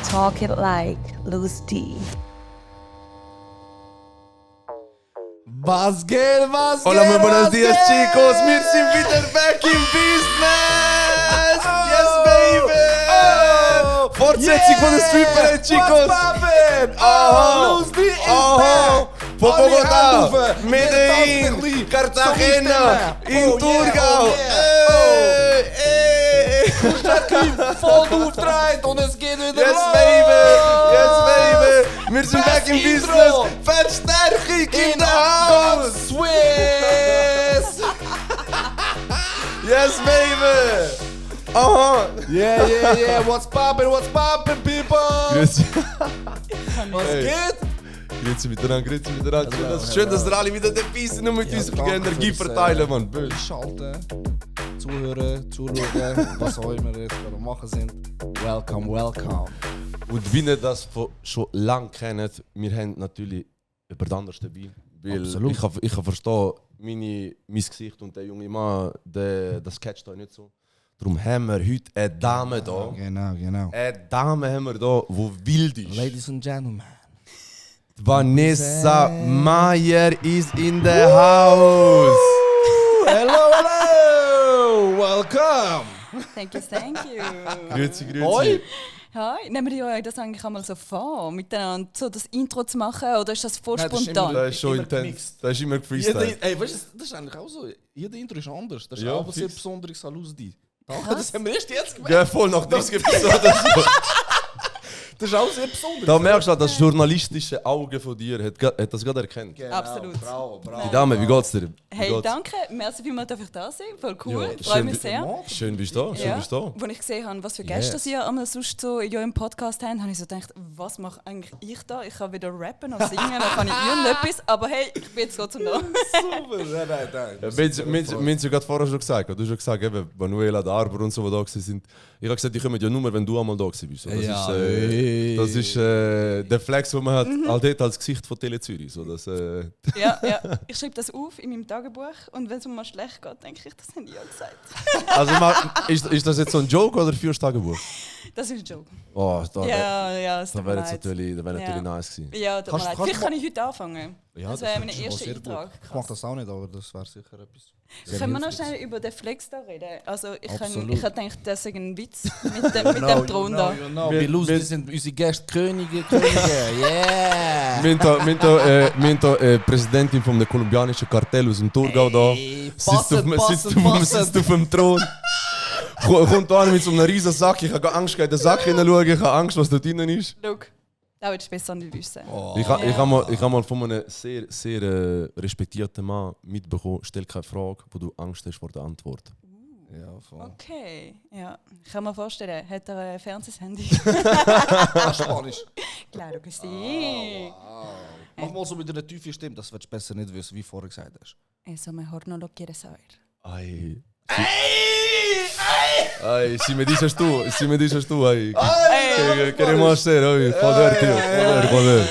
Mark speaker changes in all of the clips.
Speaker 1: Talk it like Luz D.
Speaker 2: Was geht, was geht?
Speaker 3: Hola, muy buenos días,
Speaker 2: was geht?
Speaker 3: chicos. Wir sind wieder back in business. Yes, baby. Fortsetzung von der Street Parade, chicos.
Speaker 2: Luz D is
Speaker 3: Aha.
Speaker 2: back.
Speaker 3: Von
Speaker 2: Alle
Speaker 3: Bogotá,
Speaker 2: Handover.
Speaker 3: Medellín,
Speaker 2: Medellín,
Speaker 3: Cartagena,
Speaker 2: so
Speaker 3: in
Speaker 2: oh,
Speaker 3: Thurgau.
Speaker 2: Voll aufgedreht und es geht wieder
Speaker 3: Yes,
Speaker 2: los.
Speaker 3: baby. Yes, baby. Wir sind back in
Speaker 2: Best
Speaker 3: business.
Speaker 2: Intro.
Speaker 3: Verstärkung in
Speaker 2: In
Speaker 3: the house.
Speaker 2: Swiss.
Speaker 3: Yes, baby. Aha.
Speaker 2: Yeah. What's poppin', people?
Speaker 3: Grüezi.
Speaker 2: Was
Speaker 3: Hey.
Speaker 2: geht?
Speaker 3: Grüezi miteinander. Schön, dass ihr alle wieder dabei sind und mit uns
Speaker 2: danke
Speaker 3: Energie
Speaker 2: fürs,
Speaker 3: verteilen, Mann. Böse.
Speaker 2: Schalten, zuhören, zuschauen, was auch immer wir jetzt gerade machen sind. Welcome.
Speaker 3: Und wie ihr das schon lange kennt, wir haben natürlich über anders dabei. Weil
Speaker 2: Absolut.
Speaker 3: ich kann verstehen, mein Gesicht und der junge Mann, das catcht euch nicht so. Darum haben wir heute eine Dame da.
Speaker 2: Genau.
Speaker 3: Eine Dame haben wir da, die wild ist.
Speaker 2: Ladies and Gentlemen.
Speaker 3: Vanessa Meyer is in the house.
Speaker 2: Hello. Welcome.
Speaker 1: Thank you.
Speaker 3: Grüezi.
Speaker 2: Hoi.
Speaker 1: Hi, nehmen wir euch das eigentlich einmal so vor, miteinander so das Intro zu machen, oder ist das voll
Speaker 2: Nein, das ist
Speaker 1: spontan?
Speaker 3: Das ist schon
Speaker 2: Immer
Speaker 3: intens.
Speaker 2: gemixt.
Speaker 3: Das ist immer gefreestylt.
Speaker 2: Ey, weißt du, das ist eigentlich auch so. Jeder Intro ist anders. Das ist
Speaker 3: Ja,
Speaker 2: auch sehr
Speaker 3: fix.
Speaker 2: besonderes an Luz D. Danke, das haben wir erst jetzt gemerkt.
Speaker 3: Ja, voll nach 30 Episoden.
Speaker 2: Das ist auch sehr besonders.
Speaker 3: Da merkst du, das journalistische Auge von dir hat das gerade erkannt.
Speaker 2: Genau,
Speaker 1: Absolut.
Speaker 2: Bravo.
Speaker 3: Die Dame, wie geht's dir? Wie
Speaker 1: Hey,
Speaker 3: geht's?
Speaker 1: danke, merci vielmals, dass ich da sein. Voll cool,
Speaker 3: Ja,
Speaker 1: freue
Speaker 3: schön,
Speaker 1: mich sehr.
Speaker 3: Schön bist du da. Schön bist du da.
Speaker 1: Als ich gesehen habe, was für Gäste
Speaker 2: Yes.
Speaker 1: ihr einmal sonst so in eurem Podcast habt, habe ich so gedacht, was mache eigentlich ich da? Ich kann weder rappen noch singen, noch kann ich irgendetwas, aber hey, ich bin jetzt trotzdem da.
Speaker 2: Super. Nein.
Speaker 3: Wir haben es ja gerade vorher schon gesagt. Du hast schon gesagt, eben, Manuela, der Arber und so, die da waren. Ich habe gesagt, die kommen ja nur, wenn du einmal da bist. So, das ist der Flex, den man hat, all dort als Gesicht von Tele Zürich. So, das,
Speaker 1: Ja. Ich schreibe das auf in meinem Tagebuch und wenn es mir mal schlecht geht, denke ich, das haben die ja gesagt.
Speaker 3: also, ist das jetzt so ein Joke oder führst du Tagebuch?
Speaker 1: Das ist ein Joke.
Speaker 3: Oh,
Speaker 1: Ja, es
Speaker 3: das
Speaker 1: tut mir
Speaker 3: wäre jetzt
Speaker 1: leid.
Speaker 3: natürlich,
Speaker 1: Ja.
Speaker 3: nice gewesen.
Speaker 1: Ja, tut mir leid.
Speaker 2: Kannst
Speaker 1: Vielleicht
Speaker 2: du
Speaker 1: kann ich heute anfangen. Das wäre mein erster Eintrag.
Speaker 2: Ich mache das auch nicht, aber das wäre sicher etwas.
Speaker 1: Können wir noch schnell über den Flex da reden? Also ich
Speaker 2: Absolut.
Speaker 1: habe gedacht, das ist ein Witz mit dem drunter.
Speaker 2: Bei Luz D sind unsere Gäste Könige. Yeah!
Speaker 3: Wir haben da Präsidentin vom kolumbianischen Kartell aus dem Thurgau da. Sitzt auf dem Thron. Kommt da mit so einem riesen Sack. Ich habe Angst, in den Sack hineinschauen. Ich habe Angst, was dort drin ist.
Speaker 1: Schau, das willst du besser nicht wissen.
Speaker 3: Ich habe mal von einem sehr respektierten Mann mitbekommen, stell keine Frage, wo du Angst hast vor der Antwort.
Speaker 2: Ja, voll.
Speaker 1: Okay, ja. Ich kann mir vorstellen, hat er ein Fernsehhandy?
Speaker 2: Spanisch.
Speaker 1: Claro que sí.
Speaker 2: Mach mal so mit einer tiefen Stimme, das willst du besser nicht wissen, wie du vorher gesagt hast.
Speaker 1: Eso mejor no lo quieres saber.
Speaker 3: Ay, si me dices tú, ay. Queremos hacer, ay. Joder, tío, joder.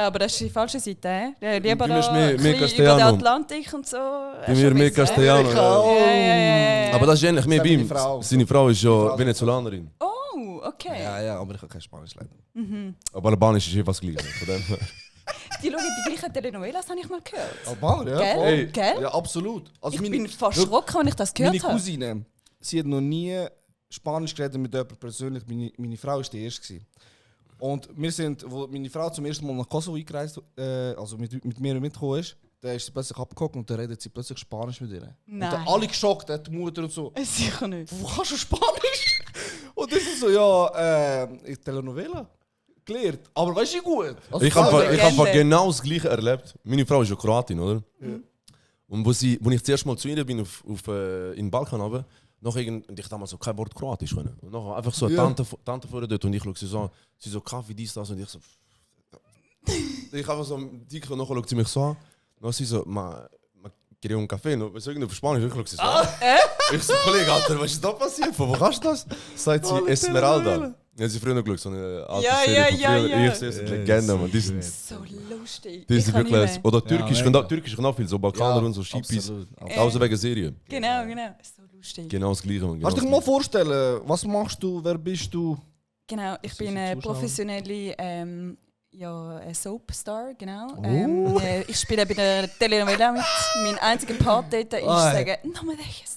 Speaker 1: Aber das ist die falsche Seite, eh? Lieber
Speaker 3: Du
Speaker 1: da
Speaker 3: musst
Speaker 1: ein
Speaker 3: mehr
Speaker 1: bisschen über den
Speaker 3: Castellano.
Speaker 1: Atlantik und so.
Speaker 3: Bei mir mehr Castellano.
Speaker 1: Ja.
Speaker 3: Aber das ist ähnlich, mehr bei ihm.
Speaker 2: Seine Frau.
Speaker 3: Seine Frau ist ja
Speaker 2: Frau.
Speaker 3: Venezolanerin.
Speaker 1: Oh, okay.
Speaker 2: Ja, aber ich kann kein Spanisch lernen.
Speaker 3: Aber Albanisch ist eh fast gleich. Von dem her.
Speaker 1: Die schauen die gleichen Telenovelas, habe ich mal gehört.
Speaker 2: Albaner, ja,
Speaker 1: Gell?
Speaker 2: voll.
Speaker 3: Hey.
Speaker 1: Gell?
Speaker 2: Ja, absolut. Also
Speaker 1: Ich
Speaker 2: meine-
Speaker 1: bin fast
Speaker 2: Schau,
Speaker 1: erschrocken, als ich das
Speaker 2: Meine
Speaker 1: gehört habe.
Speaker 2: Cousine, sie hat noch nie Spanisch geredet mit jemandem persönlich. Meine Frau war die erste gewesen. Und wir sind, wo meine Frau zum ersten Mal nach Kosovo eingereist, also mit mir mitgekommen ist, da ist sie plötzlich abgehockt und dann redet sie plötzlich Spanisch mit ihr. Und
Speaker 1: Nein.
Speaker 2: dann alle geschockt, die Mutter und so.
Speaker 1: Sicher nicht.
Speaker 2: Wo kannst du Spanisch? Und das ist so, ja, Telenovela gelernt. Aber weißt du gut? Also,
Speaker 3: Ich habe
Speaker 1: Legende.
Speaker 3: genau das Gleiche erlebt. Meine Frau ist ja Kroatin, oder? Und wo ich zuerst mal zu ihr bin in den Balkan runter, und ich damals so kein Wort Kroatisch können. Und nachher einfach so eine
Speaker 2: Ja.
Speaker 3: Tante vor ihr dort und ich schaue sie so Kaffee, dies, das und ich so... Ich habe so dick und nachher schaut sie mich so an. Und dann sie so, ma quiero un café, no? So irgendwie auf Spanisch. Ich schaue sie so an. Ich so, Kollege, Alter, was ist da passiert? Von wo kannst du das? Sagt sie, Esmeralda. Ja, sie früher noch geschaut, so eine alte
Speaker 1: Ja,
Speaker 3: Serie von
Speaker 1: ja,
Speaker 3: früher.
Speaker 1: ja, ja.
Speaker 3: Ich sehe es, Legende, man. Die sind
Speaker 1: So lustig.
Speaker 3: die
Speaker 1: Ich
Speaker 3: sind
Speaker 1: kann nicht
Speaker 3: wirklich...
Speaker 1: mehr.
Speaker 3: Oder Türkisch,
Speaker 2: mega.
Speaker 3: Türkisch kann auch viel, so Balkaner und so Schippis.
Speaker 2: absolut.
Speaker 3: Außer wegen Serie.
Speaker 1: Genau. So lustig.
Speaker 3: Genau das Gleiche, man.
Speaker 2: Kannst du
Speaker 3: Genau
Speaker 2: dir mal vorstellen, was machst du, wer bist du?
Speaker 1: Genau, ich
Speaker 2: Das
Speaker 1: bin
Speaker 2: ist
Speaker 1: eine
Speaker 2: für Zuschauer.
Speaker 1: professionelle eine Soapstar, genau.
Speaker 2: Oh.
Speaker 1: Ich spiele bei der Telenovela mit. Mein einziger Part dort ist
Speaker 2: Ay.
Speaker 1: sagen, no me dejes.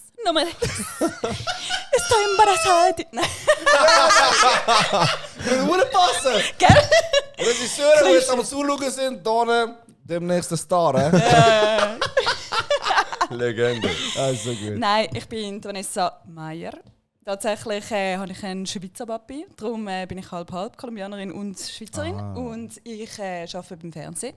Speaker 1: Estoy embarazada. Nein,
Speaker 2: Würde passen!
Speaker 1: gell?
Speaker 2: Regisseure, die jetzt am Zuschauen sind, hier demnächst ein Star, hä?
Speaker 3: Legende.
Speaker 2: Also gut.
Speaker 1: Nein, ich bin Vanessa Meyer. Tatsächlich habe ich einen Schweizer Papi, darum bin ich halb Kolumbianerin und Schweizerin.
Speaker 2: Ah.
Speaker 1: Und ich arbeite beim Fernsehen,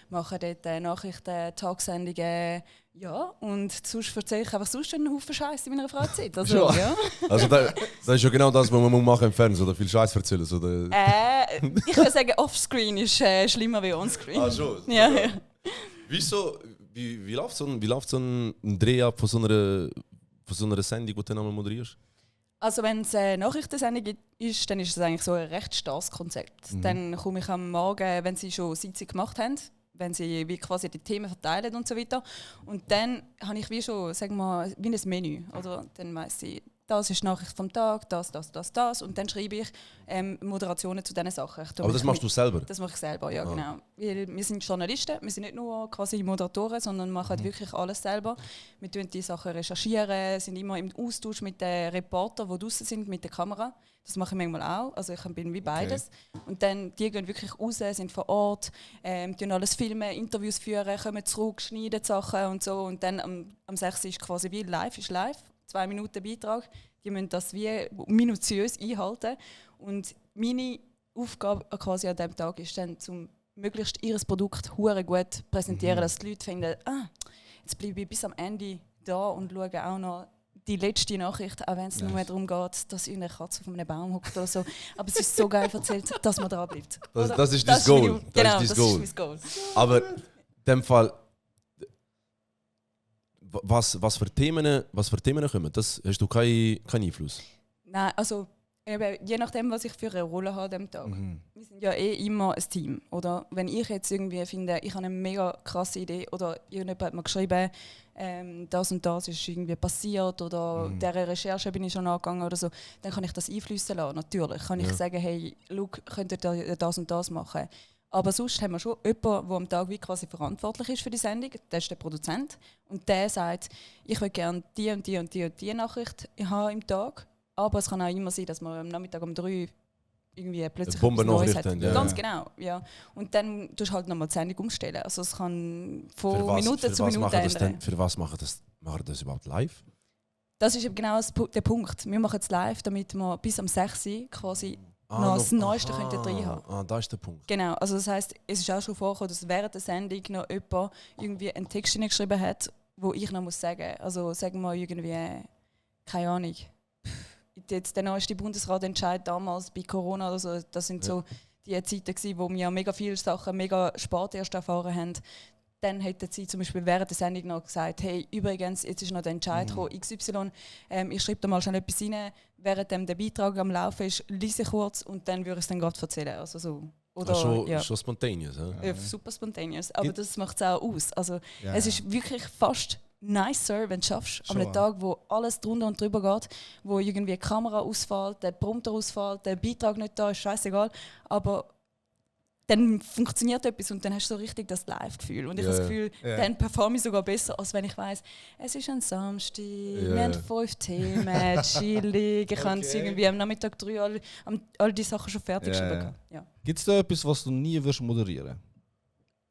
Speaker 1: mache dort Nachrichten, Tagsendungen, ja. Und sonst erzähle ich einfach sonst einen Haufen Scheiß in meiner Freizeit. Also,
Speaker 2: Schon.
Speaker 1: ja.
Speaker 3: Also das ist ja genau das, was man machen im Fernsehen, oder viel Scheiß erzählen. Oder?
Speaker 1: Ich würde sagen, offscreen ist schlimmer wie onscreen.
Speaker 3: Ah, schon?
Speaker 1: Ja, ja.
Speaker 3: Wieso, wie läuft so ein Dreh ab von so einer Sendung, die du dann einmal moderierst?
Speaker 1: Also wenn es eine Nachrichtensendung ist, dann ist es eigentlich so ein recht starres Konzept. Dann komme ich am Morgen, wenn sie schon Sitzung gemacht haben, wenn sie wie quasi die Themen verteilen und so weiter. Und dann habe ich wie schon, sagen wir mal, wie ein Menü. Oder? Dann weiss ich, das ist die Nachricht vom Tag, das. Und dann schreibe ich Moderationen zu diesen Sachen.
Speaker 3: Aber das machst du selber?
Speaker 1: Das mache ich selber, ja,
Speaker 3: Ah.
Speaker 1: genau. Wir sind Journalisten, wir sind nicht nur quasi Moderatoren, sondern machen wirklich alles selber. Wir tun die Sachen recherchieren, sind immer im Austausch mit den Reportern, die draußen sind, mit der Kamera. Das mache ich manchmal auch, also ich bin wie beides. Und dann, die gehen wirklich raus, sind vor Ort, tun alles filmen, Interviews führen, kommen zurück, schneiden die Sachen und so. Und dann am 6. ist quasi wie live, 2 Minuten Beitrag. Die müssen das wie minutiös einhalten. Und meine Aufgabe quasi an diesem Tag ist dann, zum möglichst ihr Produkt hure gut präsentieren, dass die Leute finden, jetzt bleibe ich bis am Ende da und schaue auch noch die letzte Nachricht, auch wenn es nur darum geht, dass irgendeine Katze auf einem Baum hockt oder so. Aber es ist so geil erzählt, dass man dran bleibt.
Speaker 3: Das ist dein Goal.
Speaker 1: Genau,
Speaker 3: Das
Speaker 1: das
Speaker 3: ist dein Goal.
Speaker 1: ist mein Goal.
Speaker 3: Aber in dem Fall, was für Themen kommen, das hast du keinen Einfluss.
Speaker 1: Nein, also eben, je nachdem, was ich für eine Rolle habe an diesem Tag. Wir sind ja immer ein Team. Oder? Wenn ich jetzt irgendwie finde, ich habe eine mega krasse Idee oder irgendjemand hat mir geschrieben, das und das ist irgendwie passiert oder dieser Recherche bin ich schon angegangen oder so, dann kann ich das einfließen lassen. Natürlich kann ich sagen, hey, schau, könnt ihr das und das machen. Aber sonst haben wir schon jemanden, der am Tag wie quasi verantwortlich ist für die Sendung. Das ist der Produzent. Und der sagt, ich will gerne die und die und die und die Nachricht haben im Tag. Aber es kann auch immer sein, dass man am Nachmittag um 3 irgendwie plötzlich etwas Neues hat.
Speaker 3: haben, ja.
Speaker 1: Ganz genau, ja. Und dann tust du halt nochmal die Sendung umstellen. Also es kann von
Speaker 3: Für was-
Speaker 1: Minute zu
Speaker 3: für was
Speaker 1: Minute
Speaker 3: machen das
Speaker 1: ändern.
Speaker 3: denn- Für was machen das überhaupt live?
Speaker 1: Das ist eben genau der Punkt. Wir machen es live, damit wir bis am 6 Uhr quasi noch das Neueste könnten drin haben.
Speaker 3: Ah, da ist der Punkt.
Speaker 1: Genau, also das heisst, es ist auch schon vorgekommen, dass während der Sendung noch jemand irgendwie einen Text geschrieben hat, wo ich noch muss sagen. Also sagen wir irgendwie, keine Ahnung, jetzt der neueste Bundesratentscheid damals bei Corona oder so, das sind so die Zeiten gewesen, wo wir mega viele Sachen mega spät erst erfahren haben. Dann hätten sie zum Beispiel während der Sendung noch gesagt, hey, übrigens, jetzt ist noch der Entscheid gekommen, XY, ich schreibe da mal schnell etwas rein, während der Beitrag am Laufen ist, lese kurz und dann würde ich es dann gerade erzählen. Also so. Oder,
Speaker 3: Schon spontaneous. Ja?
Speaker 1: Super spontaneous. Aber das macht es auch aus. Also, es
Speaker 2: ja.
Speaker 1: ist wirklich fast nicer, wenn du es schaffst, an
Speaker 2: Schon,
Speaker 1: einem Tag, wo alles drunter und drüber geht, wo irgendwie die Kamera ausfällt, der Prompter ausfällt, der Beitrag nicht da ist, scheißegal. Aber dann funktioniert etwas und dann hast du so richtig das Live-Gefühl. Und ich habe das Gefühl, dann performe ich sogar besser, als wenn ich weiss, es ist ein Samstag, wir haben 5 Themen, chillig, ich habe irgendwie am Nachmittag 3 all die Sachen schon fertig geschrieben. Ja.
Speaker 2: Gibt es da etwas, was du nie wirst moderieren?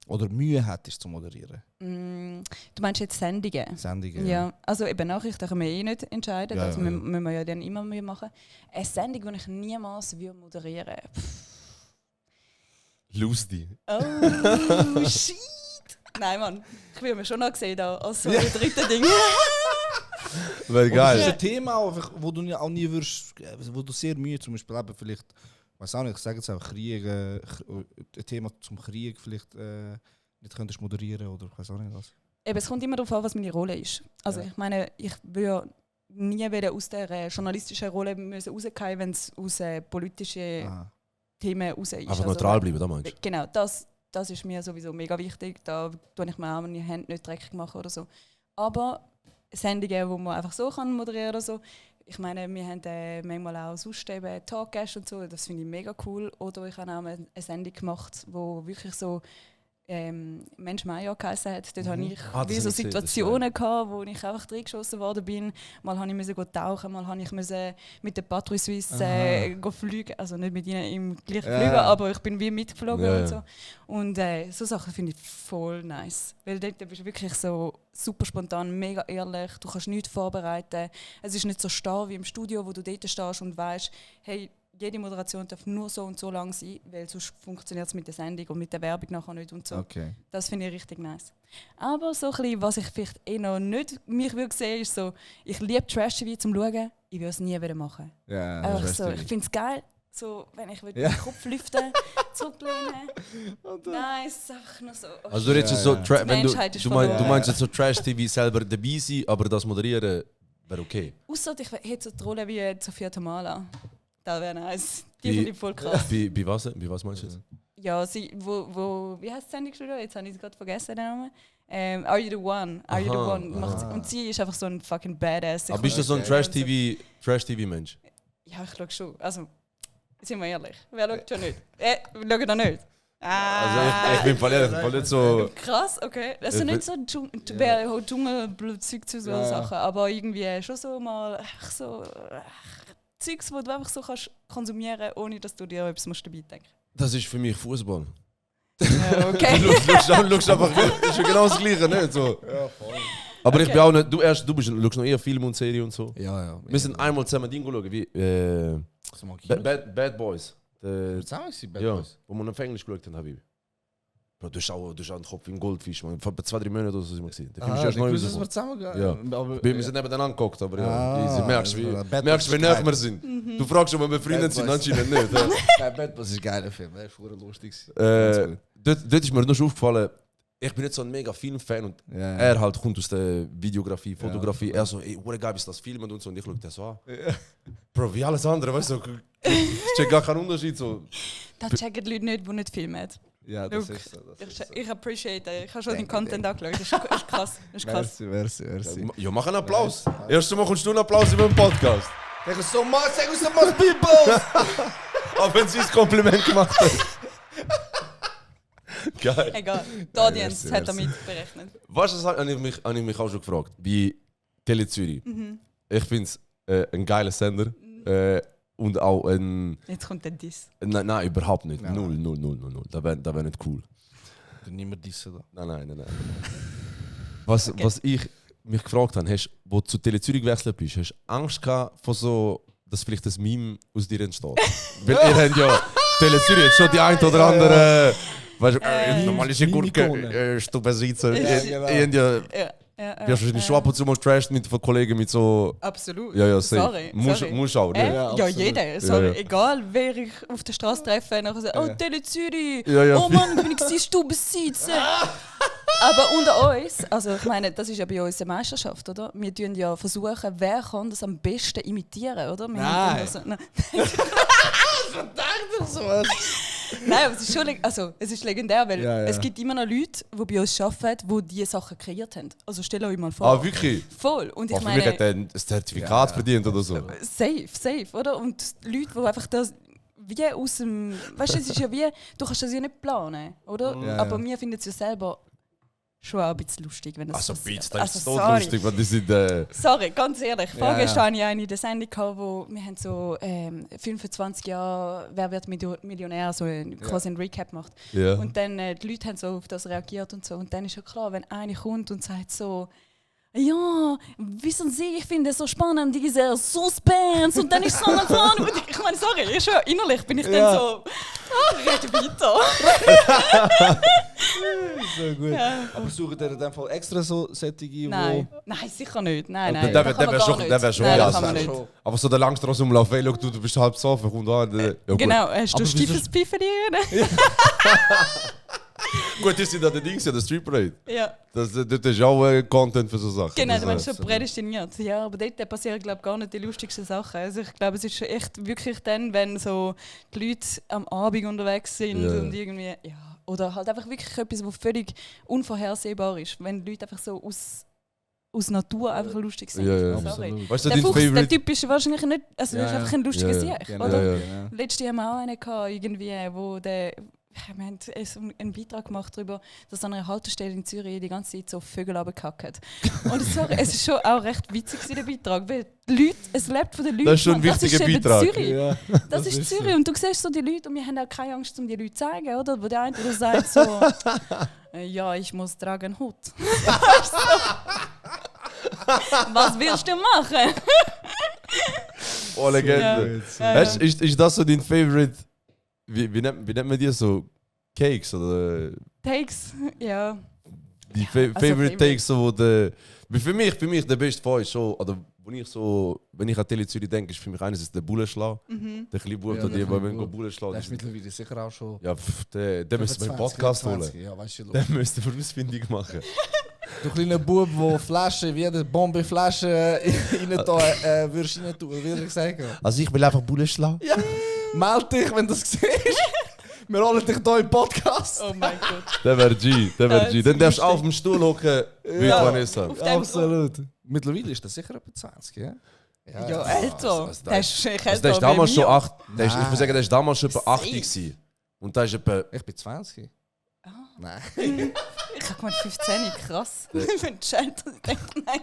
Speaker 2: Oder Mühe hättest zu moderieren?
Speaker 1: Du meinst jetzt Sendungen?
Speaker 2: Sendungen?
Speaker 1: Ja, also eben Nachrichten können wir nicht entscheiden,
Speaker 2: Ja,
Speaker 1: das
Speaker 2: ja.
Speaker 1: müssen wir ja dann immer mehr machen. Eine Sendung, die ich niemals moderieren würde.
Speaker 3: Lustig.
Speaker 1: Oh, shit! Nein, Mann, ich will mir schon noch sehen da als so ein drittes Ding.
Speaker 3: Wäre
Speaker 2: Oder ist
Speaker 3: geil.
Speaker 2: ein Thema, wo du auch nie wirst, wo du sehr Mühe, zum Beispiel eben vielleicht, weiß auch nicht, ich sage jetzt auch Krieg, ein Thema zum Krieg vielleicht nicht könntest moderieren oder ich weiß auch nicht was.
Speaker 1: Eben, es kommt immer darauf an, was meine Rolle ist. Also ich meine, ich würde nie wieder aus der journalistischen Rolle müssen rausgehen, wenn es aus politischen Themen raus ist.
Speaker 3: Einfach neutral bleiben, da meinst du?
Speaker 1: Genau, das ist mir sowieso mega wichtig. Da tue ich mir auch meine Hände nicht dreckig machen oder so. Aber Sendungen, die man einfach so moderieren kann oder so. Ich meine, wir haben manchmal auch sonst eben Talkgäste und so, das finde ich mega cool. Oder ich habe auch eine Sendung gemacht, wo wirklich so Mensch Meier geheißen hat. Dort hatte ich wie so Situationen gehabt, wo ich einfach reingeschossen worden bin. Mal musste ich tauchen, mal musste ich mit der Patrouille Suisse fliegen. Also nicht mit ihnen im gleichen Flüger, aber ich bin wie mitgeflogen und so. Und so Sachen finde ich voll nice. Weil dort bist du wirklich so super spontan, mega ehrlich. Du kannst nichts vorbereiten. Es ist nicht so starr wie im Studio, wo du dort stehst und weißt, hey, jede Moderation darf nur so und so lang sein, weil sonst funktioniert es mit der Sendung und mit der Werbung nachher nicht und so.
Speaker 2: Okay.
Speaker 1: Das finde ich richtig nice. Aber so ein bisschen, was ich vielleicht noch nicht mich würde sehen, ist so, ich liebe Trash-TV zum Schauen, ich will es nie wieder machen.
Speaker 2: Ja,
Speaker 1: so, ich finde es geil, so, wenn ich den Kopf lüften, zurücklehnen. Nice, einfach nur so. Oh,
Speaker 3: also du redest so, wenn du meinst jetzt so Trash-TV selber dabei sein, aber das moderieren wäre okay.
Speaker 1: Ausser ich hätte so die Rolle wie Sophia Tomala. Das wäre nice. Die finde ich voll krass.
Speaker 3: Bei was meinst du jetzt?
Speaker 1: Ja, sie, wie heißt das Sendungsstudio? Jetzt habe ich es gerade vergessen, den Namen. Are You The One? Are You The One? Und sie ist einfach so ein fucking Badass.
Speaker 3: Aber bist du so ein Trash-TV-Mensch?
Speaker 1: Ja, ich schaue schon. Also, sind wir ehrlich. Wer schaut schon nicht? Schaut da nicht?
Speaker 3: Also ich bin voll nicht so...
Speaker 1: Krass, okay. Also nicht so Dschungelblut-Zeug zu so Sachen, aber irgendwie schon so mal so... Zeugs, die du einfach so kannst konsumieren, ohne dass du dir etwas dabei denken musst.
Speaker 3: Das ist für mich Fußball.
Speaker 1: Ja, okay.
Speaker 3: Du schaust einfach, das ist ja genau das Gleiche, nicht? So.
Speaker 2: Ja, voll.
Speaker 3: Aber ich bin auch nicht, du schaust noch eher Film und Serie und so.
Speaker 2: Ja.
Speaker 3: Wir sind einmal zusammen Ding schauen, wie Bad Boys.
Speaker 2: Zusammen Bad
Speaker 3: Boys? Wo wir auf Englisch geschaut haben, Habibi. Bro, du hast einen Kopf wie ein Goldfisch, man. Vor 2-3 Monaten oder so sind wir gesehen. Der Film ist erst neu rausgekommen. Ja. Wir sind nebeneinander angeguckt, aber ja, merkst wie näher wir sind. Du fragst schon, ob wir Freunde sind, anscheinend nicht.
Speaker 2: Bad Boys ist ein geiler Film, der ist voll lustig.
Speaker 3: Dort ist mir noch aufgefallen, ich bin nicht so ein mega Filmfan und er halt kommt aus der Videografie, Fotografie. Er so, ey, geil, ist das Filmen und so. Und ich schaue das so an. Bro, wie alles andere, weißt du, ich check gar keinen Unterschied. So.
Speaker 1: Das checken die Leute nicht, die nicht filmen.
Speaker 2: Ja, das ist so.
Speaker 1: Ich appreciate it. Ich habe schon den Content angeschaut. Das ist krass.
Speaker 2: Merci.
Speaker 3: Ja, mach einen Applaus. Erst mal kommst du einen Applaus über den Podcast.
Speaker 2: Thank you so much, people!
Speaker 3: Auch wenn sie ein Kompliment gemacht hat. Geil.
Speaker 1: Egal, die Audience hat damit berechnet.
Speaker 3: Weißt du, das habe ich mich auch schon gefragt. Bei Tele Zürich. Ich finde es ein geiler Sender. Und auch ein...
Speaker 1: Jetzt kommt der Diss.
Speaker 3: Nein, überhaupt nicht. 0. Das wär nicht cool.
Speaker 2: Niemand dissen da.
Speaker 3: Nein. Was ich mich gefragt habe, hast, wo du zu Tele Zürich gewechselt bist, hast du Angst gehabt vor so, dass vielleicht ein Meme aus dir entsteht? Weil ihr habt ja Tele Zürich jetzt schon die ein oder andere... Weißt du, normal ist ja Gurke, Stubensitzer. Ja, wahrscheinlich schon ab und zu mal trashed mit von Kollegen mit so...
Speaker 1: Absolut.
Speaker 3: Ja,
Speaker 1: sorry.
Speaker 3: Muss auch, ne?
Speaker 1: Ja, jeder. Sorry.
Speaker 3: Ja.
Speaker 1: Egal, wer ich auf der Straße treffe, nachher sagt, oh, Tele Zürich,
Speaker 3: Ja.
Speaker 1: oh Mann, bin ich Stubensitzer. Aber unter uns, also ich meine, das ist ja bei uns eine Meisterschaft, oder? Wir tun ja versuchen, wer kann das am besten imitieren, oder?
Speaker 2: Nein.
Speaker 1: Nein, aber es ist schon es ist legendär, weil
Speaker 2: Ja.
Speaker 1: es gibt immer noch Leute, die bei uns arbeiten, die diese Sachen kreiert haben. Also stell euch mal vor.
Speaker 3: Ah, wirklich?
Speaker 1: Voll. Und ich
Speaker 3: Für mich hat
Speaker 1: meine,
Speaker 3: er ein Zertifikat verdient oder so.
Speaker 1: safe, oder? Und Leute, die einfach das wie aus dem... Weißt du, es ist ja wie... Du kannst das ja nicht planen, oder?
Speaker 2: Ja.
Speaker 1: Aber wir finden es ja selber schon auch ein bisschen lustig, wenn das
Speaker 3: Also
Speaker 1: passiert.
Speaker 3: bitte, das ist so
Speaker 1: sorry.
Speaker 3: lustig, weil die sind...
Speaker 1: Sorry, ganz ehrlich.
Speaker 2: Ja.
Speaker 1: Vorgestern hatte ich eine in der Sendung, wo wir haben so 25 Jahre «Wer wird Millionär?» so quasi einen Recap gemacht.
Speaker 3: Ja.
Speaker 1: Und dann die Leute haben so auf das reagiert und so. Und dann ist ja klar, wenn eine kommt und sagt so «Ja, wissen Sie, ich finde es so spannend, dieser Suspense.» Und dann ist so eine Plan. Und ich meine, sorry, ich schon innerlich bin ich dann so «Red weiter.»
Speaker 2: So gut.
Speaker 1: Ja.
Speaker 2: Aber suchen ihr in dem Fall extra so Sättige,
Speaker 1: Nein, sicher nicht. Nein,
Speaker 3: Der
Speaker 1: das kann man
Speaker 3: wär
Speaker 1: gar
Speaker 3: schon,
Speaker 1: nicht.
Speaker 3: der wär schon
Speaker 1: Nein, das
Speaker 3: ja,
Speaker 1: kann man
Speaker 3: das
Speaker 1: nicht.
Speaker 2: schon.
Speaker 3: Aber so der Langstrasse-Umlauf, ey, schau, du bist halb besoffen, komm da. Ja, gut.
Speaker 1: Genau, hast du
Speaker 2: Aber
Speaker 1: stiefes Pfeifen?
Speaker 3: Gut, das sind da die Dings, ja, der Street Parade.
Speaker 1: Ja.
Speaker 3: Das ist auch Content für so Sachen.
Speaker 1: Genau, du
Speaker 3: das,
Speaker 1: bist schon prädestiniert. Ja, aber dort passieren, glaube ich, gar nicht die lustigsten Sachen. Also ich glaube, es ist echt wirklich dann, wenn so die Leute am Abend unterwegs sind und irgendwie, ja, oder halt einfach wirklich etwas, was völlig unvorhersehbar ist. Wenn die Leute einfach so aus Natur einfach lustig sind.
Speaker 3: Ja,
Speaker 1: Sorry.
Speaker 3: Weißt du,
Speaker 1: Der
Speaker 3: dein
Speaker 1: Fuchs, der
Speaker 3: Favorite?
Speaker 1: Typ ist wahrscheinlich nicht, also er ist einfach ein lustiger Sieg,
Speaker 2: Genau,
Speaker 1: oder?
Speaker 2: genau.
Speaker 1: Letztes Jahr haben wir auch einen gehabt, irgendwie, wo der, wir haben einen Beitrag gemacht darüber, dass an einer Haltestelle in Zürich die ganze Zeit so Vögel runtergekackt hat. Und sorry, es ist schon auch recht witzig der Beitrag, weil die Leute, es lebt von den Leuten.
Speaker 3: Das ist schon ein
Speaker 1: Mann.
Speaker 3: wichtiger
Speaker 1: Das ist eben
Speaker 3: Beitrag.
Speaker 1: Zürich.
Speaker 2: Ja,
Speaker 1: Das ist Zürich und du siehst so die Leute und wir haben auch keine Angst, um die Leute zu zeigen, oder? Wo der eine oder sagt so, ja, ich muss tragen einen Hut. Was willst du machen?
Speaker 3: Oh, Legende. Weißt du, ist das so dein Favorite? Wie nennt man die so? Cakes oder
Speaker 1: Takes, ja.
Speaker 3: die
Speaker 1: also
Speaker 3: Favorite Takes, so wo der. Für mich der beste Fall ist schon, oder wenn ich an Tele Zürich denke, ist für mich eines der Bullenschlag. Der kleine Bub,
Speaker 2: Ja,
Speaker 3: der
Speaker 2: der
Speaker 3: wenn Bullen schlagen.
Speaker 2: Das ist mittlerweile sicher auch schon.
Speaker 3: Ja, der müsste wir einen Podcast holen.
Speaker 2: Ja, weißt du,
Speaker 3: Der müsste eine Ausfindung machen.
Speaker 2: du kleiner Bub, der Flaschen, wie eine Bombeflasche rein tun, würdest du rein tun, würde ich sagen.
Speaker 3: Also ich will einfach Bullenschlag.
Speaker 2: Ja, meld dich, wenn du das siehst. Wir holen dich hier im Podcast.
Speaker 1: Oh mein Gott.
Speaker 3: Der wäre G, der wäre G.
Speaker 1: ist
Speaker 3: Dann darfst du
Speaker 1: lustig.
Speaker 3: auf dem Stuhl hocken, wie
Speaker 2: Ja.
Speaker 3: Vanessa.
Speaker 1: Auf dem
Speaker 2: Absolut. Mittlerweile ist das sicher etwa 20, ja?
Speaker 1: Ja, älter.
Speaker 3: was
Speaker 1: Der ist wahrscheinlich
Speaker 3: Also der ist
Speaker 1: älter
Speaker 3: damals
Speaker 1: wie
Speaker 3: schon
Speaker 1: wir.
Speaker 3: 8. Ich
Speaker 2: Nein.
Speaker 3: muss sagen, der ist damals schon etwa 8
Speaker 1: Safe.
Speaker 3: gewesen. Und da ist etwa.
Speaker 2: Ich bin 20.
Speaker 1: Ah.
Speaker 2: Nein.
Speaker 1: Ich hab gemeint 15, krass. Wenn du älter denkst, nein.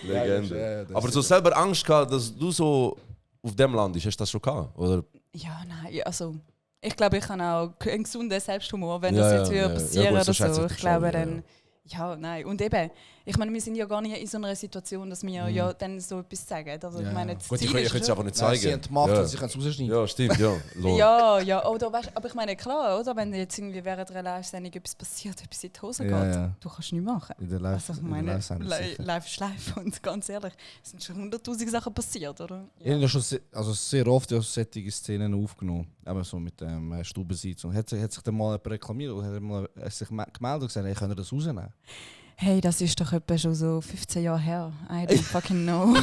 Speaker 3: Legende.
Speaker 2: das
Speaker 3: Aber
Speaker 2: ist
Speaker 3: so selber Angst gehabt, dass du so auf dem Land bist, hast du das schon gehabt? Oder?
Speaker 1: Ja, nein, also ich glaube, ich habe auch einen gesunden Selbsthumor, wenn
Speaker 3: Ja,
Speaker 1: das
Speaker 3: ja,
Speaker 1: jetzt
Speaker 3: ja.
Speaker 1: würde
Speaker 3: Ja,
Speaker 1: passieren
Speaker 3: gut, so
Speaker 1: oder
Speaker 3: schätze
Speaker 1: so.
Speaker 3: ich
Speaker 1: Ich
Speaker 3: dich schon,
Speaker 1: glaube
Speaker 3: ja.
Speaker 1: dann, ja, nein. Und eben, ich meine, wir sind ja gar nicht in so einer Situation, dass wir ja dann so etwas sagen. Also ich
Speaker 2: Ja.
Speaker 1: meine, das
Speaker 3: Gut, ich
Speaker 1: Ziel
Speaker 3: könnte
Speaker 1: ist
Speaker 3: es
Speaker 1: schon-
Speaker 3: einfach nicht
Speaker 2: Nein,
Speaker 3: zeigen.
Speaker 2: sie haben die Macht
Speaker 3: ja.
Speaker 2: und sie können es rausschneiden.
Speaker 3: Ja, stimmt, ja. Lol.
Speaker 1: Ja, oder weißt, aber ich meine, klar, oder? Wenn jetzt irgendwie während einer Live-Sendung etwas passiert, etwas in die Hose
Speaker 2: Ja,
Speaker 1: geht,
Speaker 2: ja.
Speaker 1: du kannst nichts machen.
Speaker 2: In der Live,
Speaker 1: Also ich
Speaker 2: in der
Speaker 1: meine,
Speaker 2: Live-Sendung sicher.
Speaker 1: live ist live und ganz ehrlich, es sind schon 100'000 Sachen passiert, oder?
Speaker 2: Ich habe ja schon sehr oft ja solche Szenen aufgenommen. Eben so mit dem Stubensitz. Und hat sich dann mal jemand reklamiert oder hat er mal sich gemeldet und gesagt, hey, können wir das rausnehmen?
Speaker 1: Hey, das ist doch etwa schon so 15 Jahre her. I don't fucking know.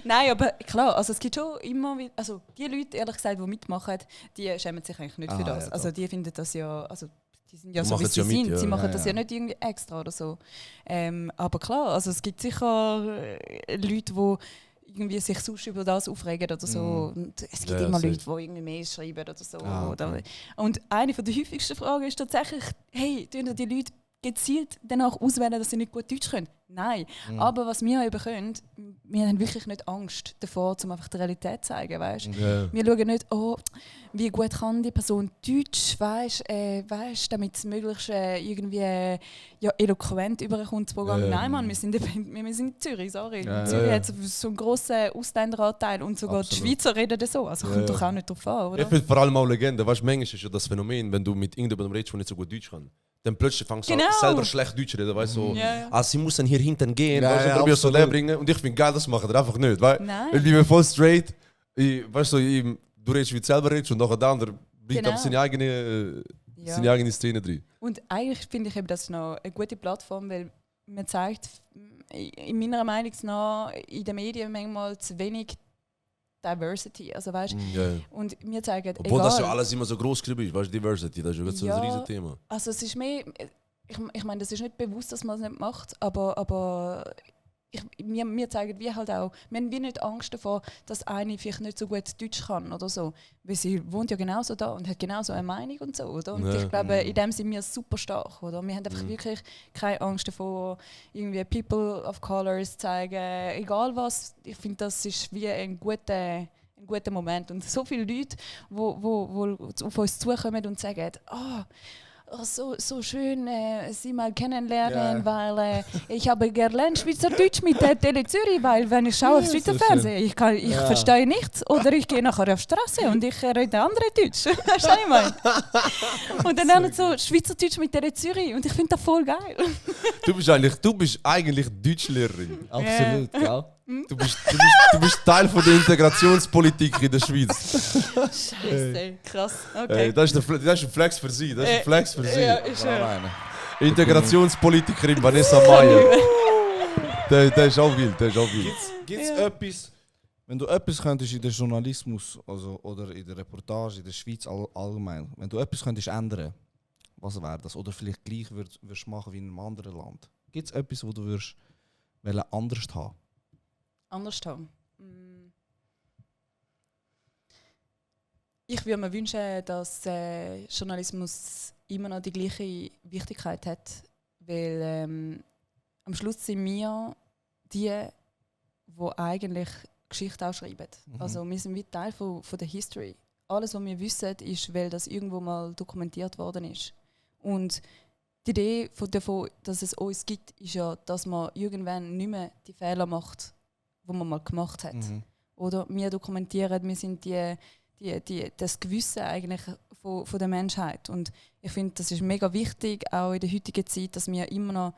Speaker 1: Nein, aber klar, also es gibt schon immer wieder, also die Leute, ehrlich gesagt, die mitmachen, die schämen sich eigentlich nicht für
Speaker 2: Ah,
Speaker 1: das.
Speaker 2: ja,
Speaker 1: also die finden das ja, also die sind ja
Speaker 3: Die
Speaker 1: so, wie
Speaker 3: machen
Speaker 1: sie
Speaker 3: es ja mit,
Speaker 1: sind.
Speaker 3: ja.
Speaker 1: Sie machen
Speaker 2: Ja,
Speaker 1: das
Speaker 2: ja.
Speaker 1: ja nicht irgendwie extra oder so. Aber klar, also es gibt sicher Leute, die irgendwie sich sonst über das aufregen oder so. Und es gibt
Speaker 3: Ja,
Speaker 1: immer
Speaker 3: safe.
Speaker 1: Leute, die irgendwie mehr schreiben oder so.
Speaker 2: Ah, okay.
Speaker 1: Oder, und eine von der häufigsten Fragen ist tatsächlich, hey, tun die Leute gezielt danach auswählen, dass sie nicht gut Deutsch können? Nein. Aber was wir eben können, wir haben wirklich nicht Angst davor, um einfach die Realität zu zeigen, weißt?
Speaker 3: Ja.
Speaker 1: Wir schauen nicht, oh, wie gut kann die Person Deutsch, weißt, damit es möglichst irgendwie ja, eloquent überkommt, das Programm.
Speaker 3: Ja.
Speaker 1: Nein, Mann, wir sind in Zürich, sorry.
Speaker 2: Ja,
Speaker 1: Zürich
Speaker 3: ja.
Speaker 1: hat so einen grossen Ausländeranteil und sogar
Speaker 2: Absolut.
Speaker 1: die Schweizer reden das so. Also kommt
Speaker 3: Ja.
Speaker 1: doch auch nicht drauf an, oder?
Speaker 3: Ich finde vor allem auch Legende. Weißt du, manchmal ist ja das Phänomen, wenn du mit irgendjemandem redest, der nicht so gut Deutsch kann. Dann plötzlich fängst du an,
Speaker 1: Genau.
Speaker 3: selber schlecht Deutsch zu reden. Weißt du, so,
Speaker 1: Ja, ja.
Speaker 3: ah, sie muss dann hier hinten gehen,
Speaker 2: Ja,
Speaker 3: weißt du,
Speaker 2: ja,
Speaker 3: und probierst so
Speaker 2: absolut.
Speaker 3: leer bringen. Und ich finde geil, das machen wir einfach nicht. Weil
Speaker 1: Nein.
Speaker 3: ich bin voll straight. Weißt du, du redest, wie du selber redest, und nachher der andere bringt
Speaker 1: Genau.
Speaker 3: aber seine
Speaker 1: Ja.
Speaker 3: eigene Szene drin.
Speaker 1: Und eigentlich finde ich eben das noch eine gute Plattform, weil man zeigt, in meiner Meinung nach, in den Medien manchmal zu wenig Diversity. Also weißt,
Speaker 3: Ja.
Speaker 1: und wir zeigen,
Speaker 3: Obwohl
Speaker 1: egal,
Speaker 3: das ja alles immer so groß geschrieben ist, weißt du, Diversity, das ist ja so
Speaker 1: Ja.
Speaker 3: ein riesiges Thema.
Speaker 1: also es ist mehr, ich meine, das ist nicht bewusst, dass man es nicht macht, aber wir zeigen wie halt auch, wir haben wie nicht Angst davor, dass eine vielleicht nicht so gut Deutsch kann oder so, weil sie wohnt ja genauso da und hat genauso eine Meinung und so, oder? Und
Speaker 3: Ja.
Speaker 1: ich glaube, in dem sind wir super stark, oder? Wir haben einfach wirklich keine Angst davor, irgendwie People of Colors zu zeigen, egal was. Ich finde, das ist wie ein guter Moment und so viele Leute, wo auf uns zukommen und sagen, so schön, Sie mal kennenlernen,
Speaker 2: Ja.
Speaker 1: weil ich habe gelernt Schweizerdeutsch mit der Tele Zürich, weil wenn ich schaue auf
Speaker 2: Ja,
Speaker 1: Schweizer
Speaker 2: so
Speaker 1: Fernsehen, ich
Speaker 2: Ja.
Speaker 1: verstehe nichts oder ich gehe nachher auf die Straße und ich rede andere Deutsch. Weißt du, was ich meine? Und dann lernen so Schweizerdeutsch mit Tele Zürich und ich finde das voll geil.
Speaker 3: Du bist eigentlich Deutschlehrerin.
Speaker 2: Absolut, gell?
Speaker 3: Du bist Teil von der Integrationspolitik in der Schweiz.
Speaker 1: Scheiße, krass. Okay.
Speaker 3: Das ist ein Flex für sie. Das ist ein Flex für sie.
Speaker 1: Ja, ist
Speaker 3: Integrationspolitikerin Vanessa Mayer. Der ist auch wild.
Speaker 2: Gibt es etwas, wenn du etwas könntest in der Journalismus oder in der Reportage in der Schweiz allgemein, wenn du etwas könntest ändern, was wäre das? Oder vielleicht gleich würdest machen wie in einem anderen Land? Gibt es etwas, wo du würdest anders haben?
Speaker 1: Anders haben? Ich würde mir wünschen, dass Journalismus immer noch die gleiche Wichtigkeit hat, weil am Schluss sind wir die eigentlich Geschichte auch schreiben. Also wir sind wie Teil von der History. Alles, was wir wissen, ist, weil das irgendwo mal dokumentiert worden ist. Und die Idee davon, dass es uns gibt, ist ja, dass man irgendwann nicht mehr die Fehler macht, die man mal gemacht hat. Oder wir dokumentieren, wir sind das Gewissen eigentlich von der Menschheit. Und ich finde, das ist mega wichtig, auch in der heutigen Zeit, dass wir immer noch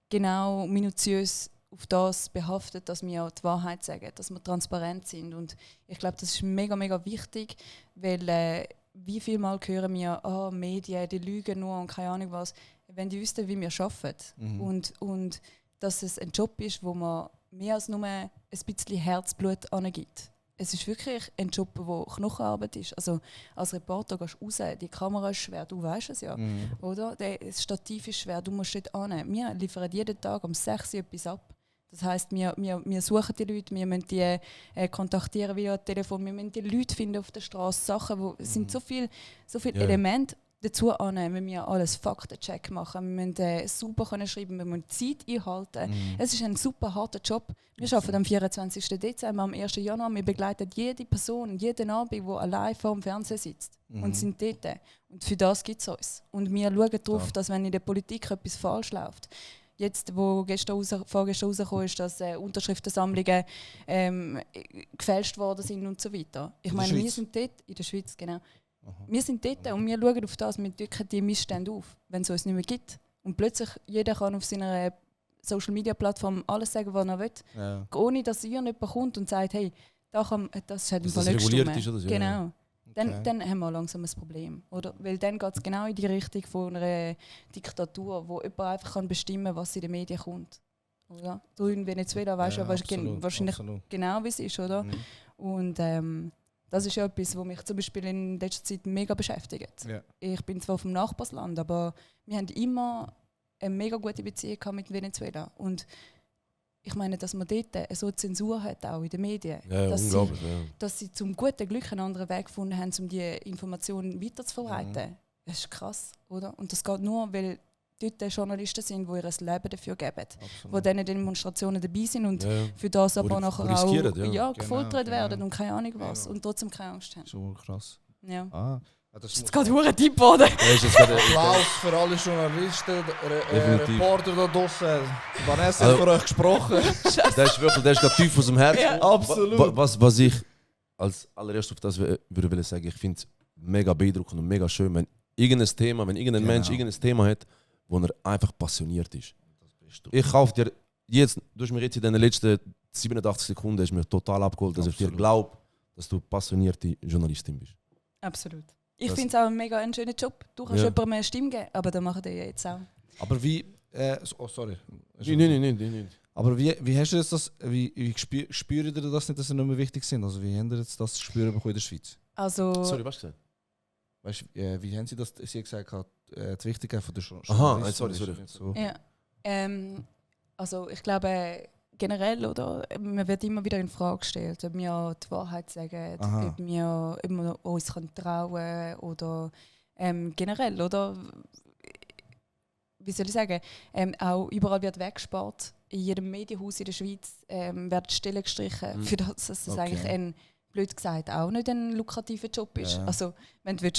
Speaker 1: genau minutiös auf das behaftet, dass wir auch die Wahrheit sagen, dass wir transparent sind. Und ich glaube, das ist mega, mega wichtig, weil wie viel Mal hören wir, Medien, die lügen nur und keine Ahnung was. Wenn die wüssten, wie wir arbeiten und dass es ein Job ist, wo man mehr als nur ein bisschen Herzblut angibt. Es ist wirklich ein Job, der Knochenarbeit ist. Also als Reporter gehst du raus, die Kamera ist schwer, du weißt es ja. Oder? Das Stativ ist schwer, du musst dort hin. Wir liefern jeden Tag um 6 Uhr etwas ab. Das heisst, wir suchen die Leute, wir müssen die kontaktieren via Telefon, wir müssen die Leute finden auf der Straße. Sachen, es sind so viele Elemente dazu annehmen. Wir müssen alles Faktencheck machen, wir müssen super schreiben, wir müssen Zeit einhalten. Es ist ein super harter Job. Wir arbeiten am 24. Dezember, am 1. Januar. Wir begleiten jede Person, jeden Abend, die allein vor dem Fernseher sitzt und sind dort. Und für das gibt es uns. Und wir schauen darauf, dass wenn in der Politik etwas falsch läuft, jetzt, wo vorgestern rausgekommen ist, dass Unterschriftensammlungen gefälscht worden sind und so weiter. Ich meine, wir sind dort, in der Schweiz, genau. Wir sind dort und wir schauen auf das, wir drücken die Missstände auf, wenn es uns nicht mehr gibt. Und plötzlich jeder kann auf seiner Social-Media-Plattform alles sagen, was er will, ohne dass jemand kommt und sagt, hey, das hat im Fall nicht
Speaker 3: reguliert ist oder so.
Speaker 1: Genau. Dann haben wir langsam ein Problem. Oder? Weil dann geht es genau in die Richtung von einer Diktatur, wo jemand einfach bestimmen kann, was in den Medien kommt. Oder? Du in Venezuela weißt ja wahrscheinlich genau, wie es ist. Oder? Und das ist ja etwas, was mich zum Beispiel in letzter Zeit mega beschäftigt. Ja. Ich bin zwar vom Nachbarsland, aber wir haben immer eine mega gute Beziehung mit Venezuela. Und ich meine, dass man dort so Zensur hat, auch in den Medien.
Speaker 3: Ja,
Speaker 1: dass sie zum guten Glück einen anderen Weg gefunden haben, um diese Informationen weiterzuverbreiten. Das ist krass, oder? Und das geht nur, weil dort Journalisten sind, die ihr Leben dafür geben. Die diesen Demonstrationen dabei sind und für das aber nachher auch gefoltert werden und keine Ahnung was. Und trotzdem keine Angst haben.
Speaker 2: Schon krass.
Speaker 1: Ja.
Speaker 2: Das
Speaker 1: ist gerade ein Tipp, oder?
Speaker 2: Applaus für alle Journalisten, Reporter da draussen. Vanessa hat für euch gesprochen.
Speaker 3: Das ist gerade tief aus dem Herzen.
Speaker 1: Ja.
Speaker 2: Absolut.
Speaker 3: Was ich als allererstes auf das würde sagen, ich finde es mega beeindruckend und mega schön, wenn irgendein Mensch irgendein Thema hat, wo er einfach passioniert ist. Ich kaufe dir jetzt, du hast mir jetzt in den letzten 87 Sekunden hast mir total abgeholt, dass ich dir glaube, dass du passionierte Journalistin bist.
Speaker 1: Absolut. Ich finde es auch einen schönen Job. Du kannst jemandem eine Stimme geben, aber das machen die jetzt auch.
Speaker 2: Aber wie... sorry.
Speaker 3: Nein.
Speaker 2: Aber wie hast du das... Wie spüren ihr das nicht, dass sie nicht mehr wichtig sind? Also wie haben ihr jetzt das Spüren bekommen in der Schweiz?
Speaker 1: Also...
Speaker 3: Sorry, was hast du gesagt?
Speaker 2: Weißt, wie haben sie das... Sie hat gesagt, die Wichtigkeit von der
Speaker 3: Aha, sorry.
Speaker 2: So.
Speaker 1: Ja. Also ich glaube... Generell, oder? Man wird immer wieder in Frage gestellt, ob wir die Wahrheit sagen, ob wir uns trauen können oder generell, oder? Wie soll ich sagen? Auch überall wird weggespart. In jedem Medienhaus in der Schweiz werden Stellen gestrichen, für das es eigentlich blöd gesagt auch nicht ein lukrativer Job ist. Ja. Also, wenn du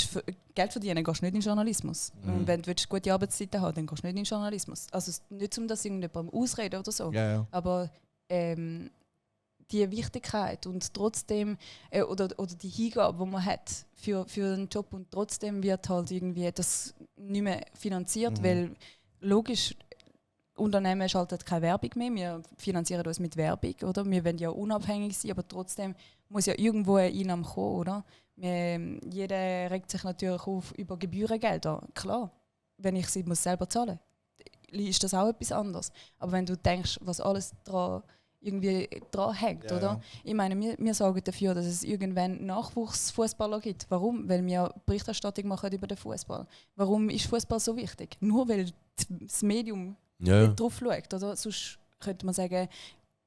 Speaker 1: Geld verdienen willst, gehst du nicht in Journalismus. Und wenn du gute Arbeitszeiten haben, dann gehst du nicht in Journalismus. Also nicht, um das irgendjemandem ausreden oder so.
Speaker 2: Ja.
Speaker 1: Aber die Wichtigkeit und trotzdem oder die Hingabe, die man hat für einen Job und trotzdem wird halt irgendwie das nicht mehr finanziert, weil logisch Unternehmen schalten keine Werbung mehr, wir finanzieren uns mit Werbung, oder? Wir wollen ja unabhängig sein, aber trotzdem muss ja irgendwo eine Einnahme kommen, oder? Jeder regt sich natürlich auf über Gebührengelder. Klar, wenn ich sie selber zahlen muss, ist das auch etwas anderes. Aber wenn du denkst, was alles dran hängt, oder?
Speaker 2: Ja.
Speaker 1: Ich meine, wir sorgen dafür, dass es irgendwann Nachwuchsfußballer gibt. Warum? Weil wir Berichterstattung machen über den Fußball. Warum ist Fußball so wichtig? Nur weil das Medium nicht drauf schaut, oder? Sonst könnte man sagen,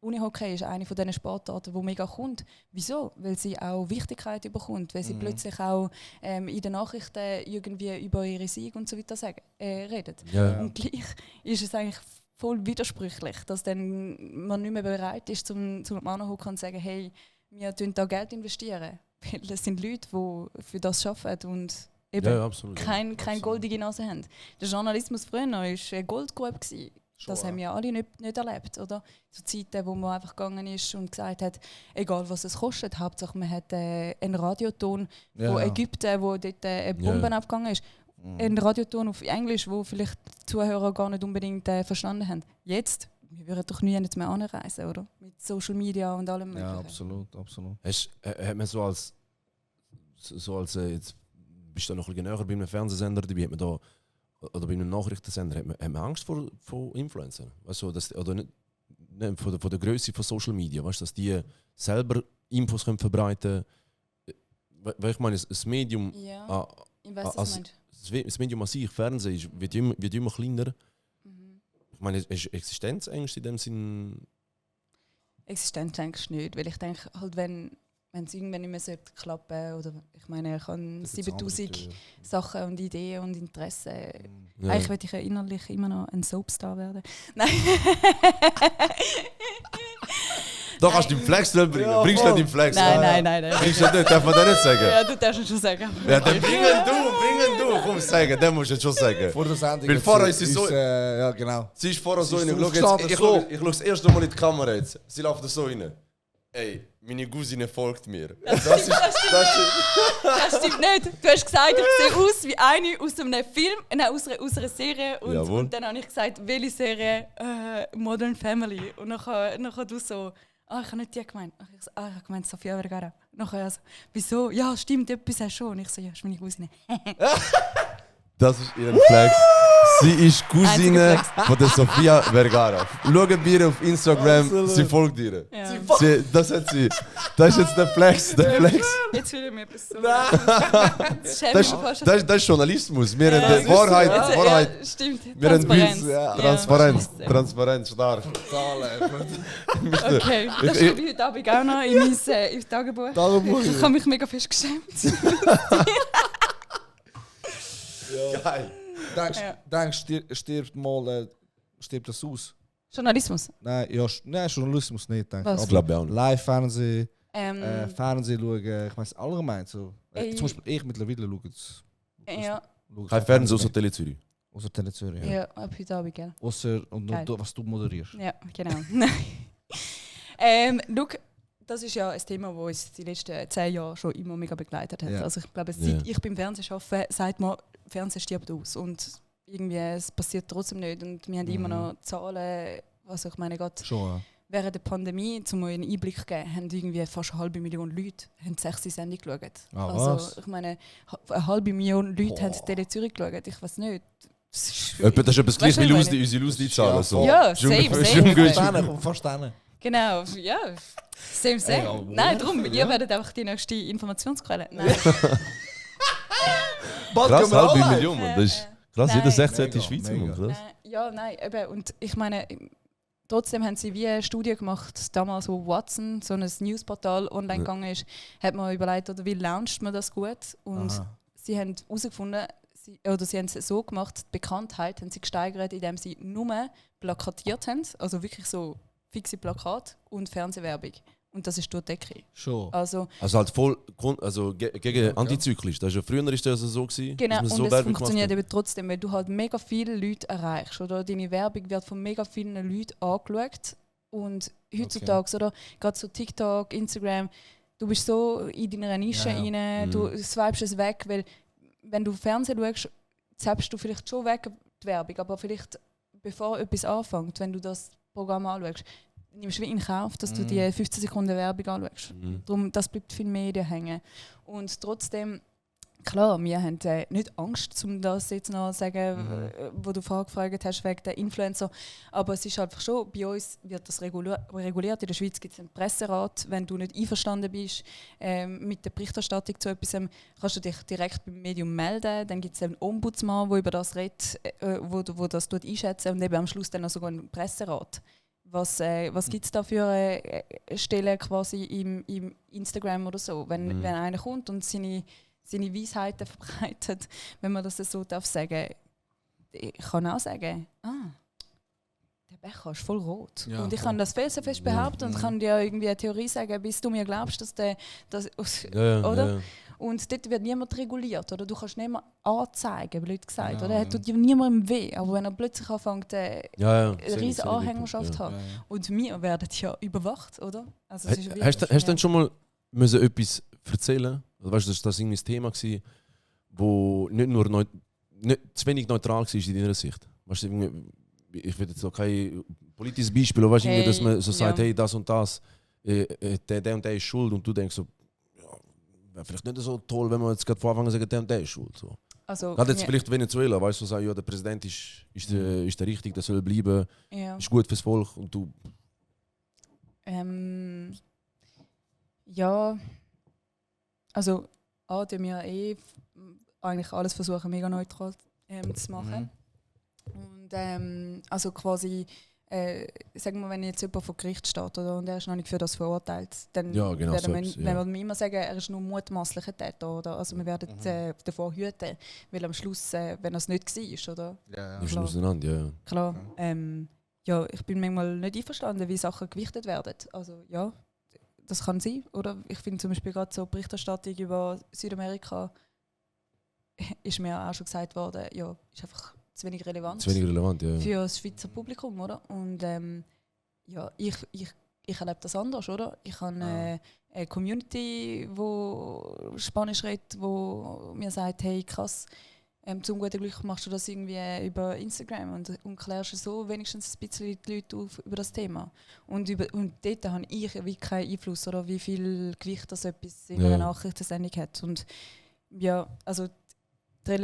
Speaker 1: Unihockey ist eine von diesen Sportarten, die mega kommt. Wieso? Weil sie auch Wichtigkeit bekommt, weil sie plötzlich auch in den Nachrichten irgendwie über ihre Siege und so weiter reden.
Speaker 3: Ja.
Speaker 1: Und gleich ist es eigentlich voll widersprüchlich, dass dann man nicht mehr bereit ist, zum anzuhocken und zu sagen, hey, wir investieren da Geld investieren. Weil das sind Leute, die für das arbeiten und eben
Speaker 3: absolut.
Speaker 1: keine goldige Nase haben. Der Journalismus früher war eine Goldgrube. Das haben wir alle nicht erlebt, oder? Zu Zeiten, wo man einfach gegangen ist und gesagt hat, egal was es kostet, Hauptsache man hat einen Radioton von Ägypten, wo dort eine Bombe abgegangen ist. Ein Radioton auf Englisch, wo vielleicht die Zuhörer gar nicht unbedingt verstanden haben. Jetzt, wir würden doch nie mehr anreisen, oder? Mit Social Media und allem Möglichen.
Speaker 2: Ja, absolut, absolut.
Speaker 3: Hat man so als jetzt bist du noch ein bisschen näher bei einem Fernsehsender dabei, hat man da, oder bei einem Nachrichtensender, hat man Angst vor Influencern? Also, oder nicht von der Größe von Social Media, weißt, dass die selber Infos können verbreiten können. Weil ich meine, das Medium,
Speaker 1: Ja, ich weiß, was du meinst.
Speaker 3: das Medium an sich, Fernsehen, wird immer kleiner. Ich meine, ist Existenzängste in dem Sinn?
Speaker 1: Existenzängste nicht, weil ich denke, halt, wenn es irgendwann nicht mehr klappen sollte, oder ich meine, ich habe 7000 Sachen und Ideen und Interessen.
Speaker 3: Ja.
Speaker 1: Eigentlich möchte ich ja innerlich immer noch ein Soapstar werden. Nein.
Speaker 3: Da kannst du den Flex nicht bringen.
Speaker 2: Ja,
Speaker 3: Bringst du nicht den Flex?
Speaker 1: Nein.
Speaker 3: Bringst du nicht, darf man das nicht sagen?
Speaker 1: Ja, du darfst es schon sagen.
Speaker 3: Ja, dann bring du, komm, sagen, den musst du jetzt schon sagen.
Speaker 2: Vor der Sendung.
Speaker 3: Weil
Speaker 2: hat
Speaker 3: vorher
Speaker 2: sie
Speaker 3: ist sie so-
Speaker 2: uns, ja, genau.
Speaker 3: Sie ist vorher so
Speaker 2: Sie ist
Speaker 3: rein,
Speaker 2: aufgestanden,
Speaker 3: ich
Speaker 2: so.
Speaker 3: schaue das erste Mal in die Kamera jetzt. Sie läuft da so rein. Ey, meine Cousine folgt mir. Das ist...
Speaker 1: Das stimmt nicht. Du hast gesagt, ich sehe aus wie eine aus einem Film, aus einer Serie.
Speaker 3: Jawohl.
Speaker 1: Und dann habe ich gesagt, welche Serie? Modern Family. Und nachher du so, ich habe nicht die gemeint. Ich so, ich habe gemeint Sofia Vergara. Nachher so, wieso? Ja, stimmt, etwas hast du schon. Und ich so, ja, ist meine Cousine.
Speaker 3: Das ist ihr Flex. Sie ist Cousine
Speaker 1: Einziger
Speaker 3: von der Sofia Vergara. Schaut ihr auf Instagram,
Speaker 2: Absolut.
Speaker 3: sie folgt ihr.
Speaker 1: Ja.
Speaker 3: Das hat sie. Das ist jetzt der Flex.
Speaker 1: Jetzt fühle ich mich etwas so. Das schäme ich mich fast.
Speaker 3: Das ist Journalismus. Wir
Speaker 1: Ja,
Speaker 3: haben
Speaker 1: das
Speaker 3: die Wahrheit.
Speaker 1: Ja,
Speaker 3: Wahrheit.
Speaker 1: ja, stimmt.
Speaker 3: Wir haben
Speaker 1: Transparenz.
Speaker 2: ja,
Speaker 3: Transparenz.
Speaker 1: Ja.
Speaker 3: Transparenz, stark.
Speaker 1: Okay, das schreibe ich heute Abend auch noch in mein Tagebuch.
Speaker 2: Tagebuch.
Speaker 1: Ich habe mich mega fest geschämt.
Speaker 3: Geil.
Speaker 2: Denkst du, stirbt das aus?
Speaker 1: Journalismus.
Speaker 2: Nein, Journalismus nicht. Denk.
Speaker 1: Was?
Speaker 3: Ich glaube auch nicht.
Speaker 2: Live-Fernsehen,
Speaker 1: Ähm,
Speaker 2: Fernsehen schauen, ich weiß allgemein so.
Speaker 1: Ey.
Speaker 2: Zum Beispiel ich mittlerweile schaue es.
Speaker 1: ja,
Speaker 3: Kein Fernsehen außer Tele Zürich.
Speaker 2: Außer Tele Zürich, ja.
Speaker 1: ja, ab heute Abend, gell?
Speaker 2: Außer und
Speaker 1: Geil.
Speaker 2: was du moderierst.
Speaker 1: Ja, genau. Schau, das ist ja ein Thema, das uns die letzten 10 Jahre schon immer mega begleitet hat.
Speaker 2: Ja.
Speaker 1: Also ich glaube, seit ich beim Fernsehen arbeite, sagt man, Fernsehen stirbt aus. Und irgendwie, es passiert trotzdem nicht. Und wir haben immer noch Zahlen, also ich meine, gerade
Speaker 2: Schon, ja.
Speaker 1: während der Pandemie, um euch einen Einblick zu geben, haben irgendwie fast 500.000 Leute haben die 6. Sendung geschaut.
Speaker 2: Ah,
Speaker 1: also
Speaker 2: was?
Speaker 1: ich meine, 500.000 Leute haben Tele Zürich geschaut. Ich weiß nicht. Das ist
Speaker 3: Das ist etwas gleich
Speaker 1: Weißt du,
Speaker 3: wie
Speaker 1: was ich meine?
Speaker 3: unsere Lose-Zahlen. So.
Speaker 1: Ja,
Speaker 3: Ist ungefähr-
Speaker 1: same,
Speaker 3: ist
Speaker 1: same.
Speaker 3: ungefähr-
Speaker 2: Kommt fast hin.
Speaker 1: Genau, ja. Same.
Speaker 2: Ja,
Speaker 1: Nein, darum,
Speaker 2: ja.
Speaker 1: ihr werdet einfach die nächste Informationsquelle. Nein.
Speaker 3: Krass, halbe Million, Mann. Das ist krass,
Speaker 1: Nein.
Speaker 3: jeder 16.
Speaker 2: Mega,
Speaker 3: Schweizer,
Speaker 2: mega.
Speaker 3: Mann. Krass.
Speaker 1: Ja, nein, eben. Und ich meine, trotzdem haben sie wie eine Studie gemacht, damals wo Watson, so ein Newsportal online gegangen ist, hat man überlegt, oder wie launcht man das gut? Und
Speaker 2: Aha.
Speaker 1: sie haben herausgefunden, sie haben es so gemacht, die Bekanntheit haben sie gesteigert, indem sie nur plakatiert haben, also wirklich so fixe Plakate und Fernsehwerbung. Und das ist durch die Decke.
Speaker 2: Schon.
Speaker 1: Also,
Speaker 3: Also halt voll gegen antizyklisch. Das ist ja, früher ist das so gewesen,
Speaker 1: genau,
Speaker 3: dass man
Speaker 1: und
Speaker 3: so
Speaker 1: es
Speaker 3: Werbung
Speaker 1: funktioniert
Speaker 3: gemacht
Speaker 1: eben trotzdem, weil du halt mega viele Leute erreichst. Oder deine Werbung wird von mega vielen Leuten angeschaut. Und heutzutage, oder gerade so TikTok, Instagram, du bist so in deiner Nische rein, du swipest es weg, weil wenn du Fernsehen schaust, zappst du vielleicht schon weg die Werbung, aber vielleicht bevor etwas anfängt, wenn du das Programm anschaust, nimmst du wie in Kauf, dass du die 15 Sekunden Werbung anschaust. Darum, das bleibt viel mehr hängen. Und trotzdem, klar, wir haben nicht Angst, um das jetzt noch zu sagen, wo du gefragt hast wegen der Influencer. Aber es ist einfach schon, bei uns wird das reguliert. In der Schweiz gibt es einen Presserat. Wenn du nicht einverstanden bist mit der Berichterstattung zu etwas, kannst du dich direkt beim Medium melden. Dann gibt es einen Ombudsmann, der über das redet, wo das einschätzt. Und eben am Schluss dann auch sogar einen Presserat. Was gibt es da für Stellen quasi im Instagram oder so, wenn einer kommt und seine Weisheiten verbreitet, wenn man das so darf sagen. Ich kann auch sagen, der Becher ist voll rot. Ja, und ich kann das felsenfest behaupten und kann dir irgendwie eine Theorie sagen, bis du mir glaubst, dass oder? Ja. Und dort wird niemand reguliert, oder? Du kannst niemand anzeigen, blöd gesagt, oder? Er tut dir niemandem weh, aber wenn er plötzlich anfängt, eine riesige Anhängerschaft zu haben. Und wir werden ja überwacht, oder? Also,
Speaker 3: hast du dann schon mal etwas erzählen? Also, weißt du, das war irgendwie ein Thema, das nicht zu wenig neutral war in deiner Sicht. Weißt du, ich will jetzt auch kein politisches Beispiel, aber weißt du, dass man so sagt, hey, das und das, der und der ist schuld, und du denkst so, wäre vielleicht nicht so toll, wenn man jetzt gerade von Anfang an sagt, der ist schuld. So. Also, gerade jetzt vielleicht Venezuela, weißt du, so sagen, ja, der Präsident ist der Richtige, der soll bleiben, ist gut fürs Volk, und du.
Speaker 1: Ja, also tun wir eigentlich alles versuchen, mega neutral zu machen. Und also quasi, sagen wir, wenn jetzt jemand vor Gericht steht, oder, und er ist noch nicht für das verurteilt, dann werden wir immer sagen, er ist nur mutmaßlicher Täter. Oder? Also wir werden davor hüten, weil am Schluss, wenn er es nicht war, oder?
Speaker 3: Ja. Auseinander,
Speaker 1: Klar. Ja, ich bin manchmal nicht einverstanden, wie Sachen gewichtet werden. Also ja, das kann sein. Oder ich finde zum Beispiel gerade so Berichterstattung über Südamerika, ist mir auch schon gesagt worden, ja, ist einfach zu wenig relevant, für das Schweizer Publikum, oder? Und ja, ich erlebe das anders, oder? Ich habe eine Community, die Spanisch redet, die mir sagt, hey krass, zum guten Glück machst du das irgendwie über Instagram und klärst so wenigstens ein bisschen die Leute auf über das Thema. Und dort habe ich wie keinen Einfluss, oder wie viel Gewicht das etwas in einer Nachrichtensendung hat. Und ja, also